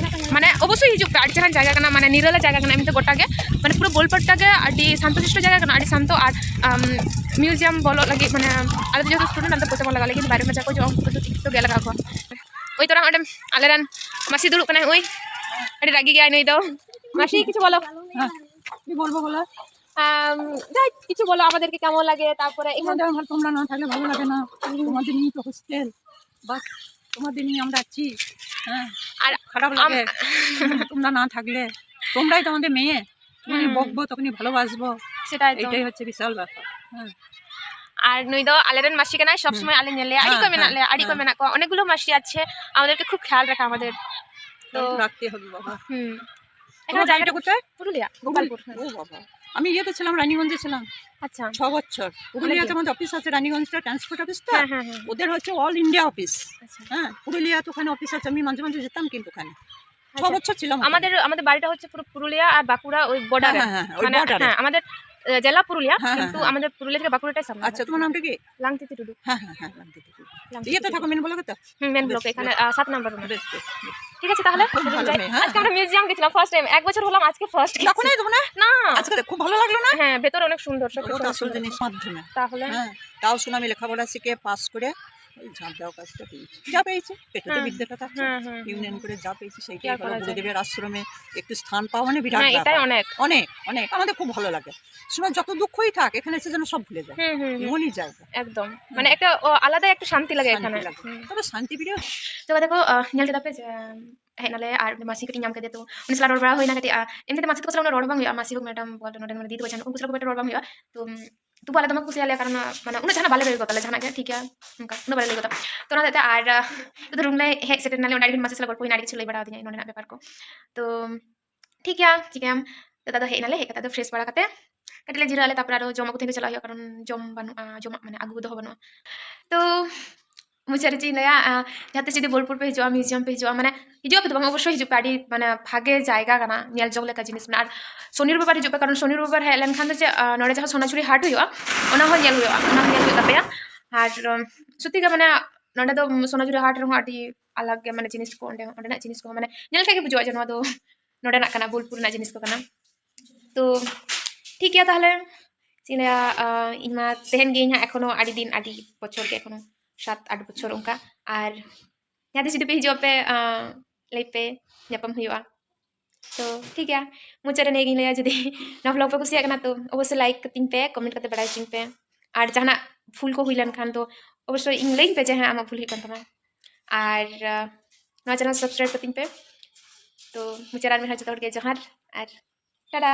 ᱢᱟᱱᱮ ᱚᱵᱚᱥᱥᱳᱭ ᱦᱤᱡᱩᱜ ᱯᱮ, ᱟᱹᱰᱤ ᱪᱮᱦᱨᱟᱱ ᱡᱟᱭᱜᱟ ᱠᱟᱱᱟ, ᱢᱟᱱᱮ ᱱᱤᱨᱟᱹᱞᱟ ᱡᱟᱭᱜᱟ ᱠᱟᱱᱟ, ᱮᱢᱱᱤ ᱛᱮ ᱜᱚᱴᱟ ᱜᱮ, ᱢᱟᱱᱮ ᱯᱩᱨᱟᱹ ᱵᱳᱞᱯᱟᱴᱟ ᱜᱮ ᱟᱹᱰᱤ ᱥᱟᱱᱛᱚ ᱥᱤᱥᱴᱚ ᱡᱟᱭᱜᱟ ᱠᱟᱱᱟ, ᱟᱹᱰᱤ ᱥᱟᱱᱛᱚ᱾ ᱟᱨ ᱟᱢ, ᱢᱤᱭᱩᱡᱤᱭᱟᱢ ᱵᱚᱞᱚᱜ ᱞᱟᱹᱜᱤᱫ, ᱢᱟᱱᱮ ᱟᱞᱮ ᱫᱚ ᱡᱮᱦᱮᱛᱩ ᱥᱴᱩᱰᱮᱱᱴ, ᱟᱞᱮ ᱫᱚ ᱯᱚᱭᱥᱟ ᱵᱟᱝ ᱞᱟᱜᱟᱜᱼᱟ, ᱞᱮᱠᱤᱱ ᱵᱟᱭᱨᱮ ᱠᱷᱚᱱ ᱡᱟᱦᱟᱸᱭ ᱠᱚ ᱦᱤᱡᱩᱜᱼᱟ ᱩᱱᱠᱩ ᱫᱚ ᱴᱤᱠᱤᱴ ᱫᱚ ᱜᱮᱫ ᱞᱟᱜᱟᱣ ᱠᱚᱣᱟ᱾ ᱳᱭ ᱛᱚᱨᱟ ᱚᱸᱰᱮ ᱟᱞᱮᱨᱮᱱ ᱢᱟᱹᱥᱤ ᱫᱩᱲᱩᱵ ᱠᱟᱱᱟᱭ, ᱳᱭ ᱟᱹᱰᱤ ᱨᱟᱹᱜᱤ ᱜᱮᱭᱟᱭ ᱱᱩᱭ ᱫᱚ᱾ মাসি, কিছু বলো। হ্যাঁ, কি বলবো বলো? আম, যাই কিছু বলো, আমাদেরকে কেমন লাগে, তারপরে এখানে তোমাদের ভালো, তোমরা না থাকলে ভালো লাগে না। তোমাদের নিয়ে তো হোস্টেল, বাস, তোমাদের নিয়ে আমরা আছি। হ্যাঁ, আর খারাপ আম- লাগে। তোমরা না থাকলে, তোমরাই তো আমাদের মেয়ে, যখনই হুম। বকবো তখনই ভালোবাসবো। সেটাই তো। এটাই হচ্ছে বিশাল ব্যাপার। হ্যাঁ। আর নুই ᱫᱚ ᱟᱞᱮᱨᱮᱱ ᱢᱟᱹᱥᱤ ᱠᱟᱱᱟᱭ, ᱥᱚᱵᱽ ᱦᱩᱸ᱾ ᱥᱚᱢᱚᱭ ᱟᱞᱮ ᱧᱮᱞ ᱞᱮᱭᱟ, ᱟᱹᱰᱤ ᱦᱮᱸ, ᱠᱚ ᱢᱮᱱᱟᱜ ᱦᱮᱸ, ᱞᱮᱭᱟ, ᱟᱹᱰᱤ ᱠᱚ ᱦᱮᱸ᱾ ᱢᱮᱱᱟᱜ ᱠᱚᱣᱟ, ᱚᱱᱮᱠ ᱜᱩᱞᱳ ᱢᱟᱹᱥᱤ ᱟᱪᱷᱮ, আমাদেরকে খুব খেয়াল রাখে আমাদের। তো তো রাখতে হবে বাবা। হুম। এখানে তোমার জায়গাটা বাড়িটা কোথায়? পুরুলিয়া, পুরুলি-, গোপালপুর। হ্যাঁ। ও বাবা, আমি ইয়েতে ছিলাম, রানীগঞ্জে ছিলাম আচ্ছা। ছ বছর। ওখানে পুরুলিয়াতে কি? আমাদের অফিস আছে, রানীগঞ্জটা ট্রান্সপোর্ট অফিস তো, হ্যাঁ, হ্যাঁ, হ্যাঁ। ওদের হচ্ছে অল ইন্ডিয়া অফিস। আচ্ছা। হ্যাঁ, পুরুলিয়াতে ওখানে অফিস আছে, আমি মাঝে মাঝে যেতাম কিন্তু ওখানে। ছ আচ্ছা। বছর ছিলাম ওখানে। আমাদের, আমাদের বাড়িটা হচ্ছে পুরো পুরুলিয়া আর বাঁকুড়া, ওই বর্ডারে। হ্যাঁ, হ্যাঁ, হ্যাঁ, ওই মানে, বর্ডারে। হ্যাঁ, আমাদের, আহ, জেলা পুরুলিয়া, হ্যাঁ, হ্যাঁ, কিন্তু হ্যাঁ। আমাদের পুরুলিয়া থেকে বাঁকুড়াটাই সামনে আচ্ছা, হয়। তোমার নামটা কি? লাংতিতি টুডু। হ্যাঁ, হ্যাঁ, হ্যাঁ, লাংতিতি টুডু। ইয়েতে থাকো, মেন ব্লকে তো। হুম, মেন ব্লকে এখানে আহ, সাত নম্বর রুমে। বেশ, বেশ, বেশ। ঠিক আছে তাহলে? খুব ভালো মেয়ে, হ্যাঁ। আজকে আমরা মিউজিয়াম গেছিলাম ফার্স্ট টাইম। এক বছর হলাম, আজকে ফার্স্ট। দেখো নাই তোমরা? না। আজকে দেখো, খুব ভালো লাগলো না? হ্যাঁ, ভেতরে অনেক সুন্দর, সব ওটা কিছু আসল সুন্দর। জিনিস, মাধ্যমে। তাহলে? হ্যাঁ, তাও শোনো, আমি লেখাপড়া শিখে পাস করে ওই ঝাঁপ দেওয়া কাজটা পেয়েছি। যা পেয়েছি, পেটে তো হ্যাঁ। বিদ্যাটা থাকছে। হ্যাঁ, হ্যাঁ, হ্যাঁ। ইউনিয়ন করে যা পেয়েছি, কি সেইটাই আর করো। করা যায়? গুরুদেবের আশ্রমে একটু স্থান পাওয়া মানে বিরাট হ্যাঁ, এটাই ব্যাপার। অনেক। অনেক, অনেক। আমাদের খুব ভালো লাগে। শোনো, যত দুঃখই থাক, এখানে এসে যেন সব ভুলে যায়। হুম, হুম, হুম। এমনই জায়গা। একদম। মানে একটা ও, আলাদা একটা শান্তি লাগে শান্তি এখানে। লাগে। হুম। তবে শান্তি প্রিয় ᱛᱚ ᱫᱮᱠᱷᱚ ᱧᱮᱞ ᱠᱮᱫᱟ ᱯᱮ ᱡᱮ ᱦᱮᱡ ᱱᱟᱞᱮ ᱟᱨ ᱢᱟᱹᱥᱤ ᱠᱟᱹᱴᱤᱡ ᱧᱟᱢ ᱠᱮᱫᱮ, ᱛᱚ ᱩᱱᱤ ᱥᱟᱞᱟᱜ ᱨᱚᱲ ᱵᱟᱲᱟ ᱦᱩᱭᱱᱟ ᱠᱟᱹᱴᱤᱡ᱾ ᱮᱢᱱᱤᱛᱮ ᱢᱟᱹᱥᱤ ᱛᱟᱠᱚ ᱥᱟᱞᱟᱜ ᱩᱱᱟᱹᱜ ᱨᱚᱲ ᱵᱟᱝ ᱦᱩᱭᱩᱜᱼᱟ, ᱢᱟᱹᱥᱤ ᱦᱳᱠ ᱢᱮᱰᱟᱢ ᱵᱚᱞᱛᱮ ᱱᱚᱰᱮ ᱢᱟᱱᱮ ᱫᱤᱫᱤ ᱛᱟᱠᱚ ᱡᱟᱦᱟᱸ, ᱩᱱᱠᱩ ᱥᱟᱞᱟᱜ ᱠᱷᱩᱵ ᱮᱠᱴᱟ ᱨᱚᱲ ᱵᱟᱝ ᱦᱩᱭᱩᱜᱼᱟ᱾ ᱛᱚ ᱛᱚᱵᱩ ᱟᱞᱮ ᱫᱚᱢᱮ ᱠᱩᱥᱤᱭᱟᱞᱮᱭᱟ, ᱠᱟᱨᱚᱱ ᱢᱟᱱᱮ ᱩᱱᱟᱹᱜ ᱡᱟᱦᱟᱱᱟᱜ ᱵᱟᱞᱮ ᱞᱟᱹᱭ ᱜᱚᱫᱟ ᱞᱮ, ᱡᱟᱦᱟᱱᱟᱜ ᱜᱮ ᱴᱷᱤᱠ ᱜᱮᱭᱟ, ᱚᱱᱠᱟ ᱩᱱᱟᱹᱜ ᱵᱟᱞᱮ ᱞᱟᱹᱭ ᱜᱚᱫᱟ᱾ ᱛᱚ ᱚᱱᱟ ᱦᱚᱛᱮᱡ ᱛᱮ ᱟᱨ ᱟᱹᱛᱩ ᱨᱩᱢ ᱞᱮ ᱦᱮᱡ ᱥᱮᱴᱮᱨ ᱱᱟᱞᱮ, ᱚᱸᱰᱮ ᱟᱹᱰᱤ ᱰᱷᱮᱨ ᱢᱟᱹᱥᱤ ᱥᱟᱞᱟᱜ ᱜᱚᱞᱯᱚ ᱦᱩᱭᱱᱟ, ᱟᱹᱰᱤ ᱠᱤᱪᱷᱩ ᱞᱟᱹᱭ ᱵᱟᱲᱟ ᱟᱹᱫᱤᱧᱟ ᱱᱚᱸᱰᱮᱱᱟᱜ ᱵᱮᱯᱟᱨ ᱠᱚ᱾ ᱛᱚ ᱴᱷᱤᱠ ᱜᱮᱭᱟ, ᱪᱤᱠᱟᱹᱭᱟᱢ, ᱛᱚ ᱟᱫᱚ ᱦᱮᱡ ᱱᱟᱞᱮ, ᱦᱮᱡ ᱠᱟᱛᱮ ᱟᱫᱚ ᱯᱷᱨᱮᱥ ᱵᱟᱲᱟ ᱠᱟᱛᱮ ᱠᱟᱹᱴᱤᱡ ᱞᱮ ᱡᱤᱨᱟᱹᱜ ᱟᱞᱮ, ᱛᱟᱨᱯᱚᱨᱮ ᱟᱨᱚ ᱡᱚᱢ ᱟᱹᱜᱩ ᱛᱮᱦᱮᱧ ᱫᱚ ᱪᱟᱞᱟᱜ ᱦᱩᱭᱩᱜᱼᱟ, ᱠᱟᱨᱚᱱ ᱡᱚᱢ ᱵᱟᱹᱱᱩᱜᱼᱟ, ᱡᱚᱢᱟᱜ ᱢᱟᱱᱮ ᱟᱹᱜᱩ ᱫᱚᱦᱚ ᱵᱟᱹᱱᱩᱜᱼᱟ᱾ ᱛᱚ ᱢᱩᱪᱟᱹᱫ ᱨᱮ ᱪᱮᱫ ᱤᱧ ᱞᱟᱹᱭᱟ, ᱟᱸ, ᱡᱟᱦᱟᱸ ᱛᱤᱥ ᱡᱩᱫᱤ ᱵᱳᱞᱯᱩᱨ ᱯᱮ ᱦᱤᱡᱩᱜᱼᱟ, ᱢᱤᱣᱡᱤᱭᱟᱢ ᱯᱮ ᱦᱤᱡᱩᱜᱼᱟ, ᱢᱟᱱᱮ ᱦᱤᱡᱩᱜ ᱟᱯᱮ ᱫᱚ ᱵᱟᱝ, ᱚᱵᱚᱥᱥᱳᱭ ᱦᱤᱡᱩᱜ ᱯᱮ, ᱟᱹᱰᱤ ᱢᱟᱱᱮ ᱵᱷᱟᱜᱮ ᱡᱟᱭᱜᱟ ᱠᱟᱱᱟ, ᱧᱮᱞ ᱡᱚᱝ ᱞᱮᱠᱟ ᱡᱤᱱᱤᱥ ᱢᱮᱱᱟᱜᱼᱟ᱾ ᱟᱨ ᱥᱚᱱᱤ ᱨᱚᱵᱤᱵᱟᱨ ᱦᱤᱡᱩᱜ ᱯᱮ, ᱠᱟᱨᱚᱱ ᱥᱚᱱᱤ ᱨᱚᱵᱤᱵᱟᱨ ᱦᱮᱡ ᱞᱮᱱᱠᱷᱟᱱ ᱫᱚ ᱪᱮᱫ, ᱟᱸ, ᱱᱚᱰᱮ ᱡᱟᱦᱟᱸ ᱥᱚᱱᱟᱡᱷᱩᱨᱤ ᱦᱟᱴ ᱦᱩᱭᱩᱜᱼᱟ, ᱚᱱᱟ ᱦᱚᱸ ᱧᱮᱞ ᱦᱩᱭᱩᱜᱼᱟ, ᱚᱱᱟ ᱦᱚᱸ ᱧᱮᱞ ᱦᱩᱭᱩᱜ ᱛᱟᱯᱮᱭᱟ᱾ ᱟᱨ ᱩᱢ, ᱥᱚᱛᱛᱤ ᱜᱮ ᱢᱟᱱᱮ ᱱᱚᱰᱮ ᱫᱚ ᱥᱚᱱᱟᱡᱷᱩᱨᱤ ᱦᱟᱴ ᱨᱮᱦᱚᱸ ᱟᱹᱰᱤ ᱟᱞᱟᱜᱽ ᱜᱮ ᱢᱟᱱᱮ ᱡᱤᱱᱤᱥ ᱠᱚ, ᱚᱸᱰᱮ ᱚᱸᱰᱮᱱᱟᱜ ᱡᱤᱱᱤᱥ ᱠᱚᱦᱚᱸ ᱢᱟᱱᱮ ᱧᱮᱞ ᱞᱮᱠᱷᱟᱡ ᱜᱮ ᱵᱩᱡᱩᱜᱼᱟ ᱡᱮ ᱱᱚᱣᱟ ᱫᱚ ᱱᱚᱰᱮᱱᱟᱜ ᱠᱟᱱᱟ, ᱵᱳᱞᱯᱩᱨ ᱨᱮᱱᱟᱜ ᱡᱤᱱᱤᱥ ᱠᱚ ᱠᱟᱱᱟ᱾ ᱛᱚ ᱴᱷᱤᱠ ᱜᱮᱭᱟ ᱛᱟᱦᱚᱞᱮ, ᱪᱮᱫ ᱤᱧ ᱞᱟᱹᱭᱟ, ᱟᱸ, ᱤᱧ ᱢᱟ ᱛᱟᱦᱮᱱ ᱜᱤᱭᱟᱹᱧ ᱦᱟᱸᱜ ᱮᱠᱷᱚᱱᱳ ᱟᱹᱰᱤ ᱫᱤᱱ, ᱟᱹᱰᱤ ᱵᱚᱪᱷᱚᱨ ᱜᱮ, ᱮᱠᱷᱚᱱᱳ ᱥᱟᱛ ᱟᱴ ᱵᱚᱪᱷᱚᱨ ᱚᱱᱠᱟ᱾ ᱟᱨ ᱡᱟᱦᱟᱸ ᱛᱤᱥ ᱡᱩᱫᱤ ᱯᱮ ᱦᱤᱡᱩᱜ ᱟᱯᱮ, ᱟᱸ, ᱞᱟᱹᱭ ᱯᱮ, ᱧᱟᱯᱟᱢ ᱦᱩᱭᱩᱜᱼᱟ᱾ ᱛᱚ ᱴᱷᱤᱠ ᱜᱮᱭᱟ, ᱢᱩᱪᱟᱹᱫ ᱨᱮ ᱱᱤᱭᱟᱹ ᱜᱤᱧ ᱞᱟᱹᱭᱟ, ᱡᱩᱫᱤ ᱱᱚᱣᱟ ᱵᱞᱚᱜ ᱯᱮ ᱠᱩᱥᱤᱭᱟᱜ ᱠᱟᱱᱟ ᱛᱚ ᱚᱵᱚᱥᱥᱳᱭ ᱞᱟᱭᱤᱠ ᱠᱟᱹᱛᱤᱧ ᱯᱮ, ᱠᱚᱢᱮᱱᱴ ᱠᱟᱛᱮ ᱵᱟᱲᱟᱭ ᱦᱚᱪᱚᱧ ᱯᱮ᱾ ᱟᱨ ᱡᱟᱦᱟᱱᱟᱜ ᱵᱷᱩᱞ ᱠᱚ ᱦᱩᱭ ᱞᱮᱱᱠᱷᱟᱱ ᱫᱚ ᱚᱵᱚᱥᱥᱳᱭ ᱤᱧ ᱞᱟᱹᱭᱟᱹᱧ ᱯᱮ ᱡᱮ ᱦᱮᱸ, ᱟᱢᱟᱜ ᱵᱷᱩᱞ ᱦᱩᱭᱩᱜ ᱠᱟᱱ ᱛᱟᱢᱟ᱾ ᱟᱨ ᱟᱸ, ᱱᱚᱣᱟ ᱪᱮᱱᱮᱞ ᱥᱟᱵᱥᱠᱨᱟᱭᱤᱵ ᱠᱟᱹᱛᱤᱧ ᱯᱮ᱾ ᱛᱚ ᱢᱩᱪᱟᱹᱫ ᱨᱮ ᱟᱨ ᱢᱤᱫ ᱫᱷᱟᱣ ᱡᱚᱛᱚ ᱦᱚᱲ ᱜᱮ ᱡᱚᱦᱟᱨ ᱟᱨ ᱴᱟᱴᱟ᱾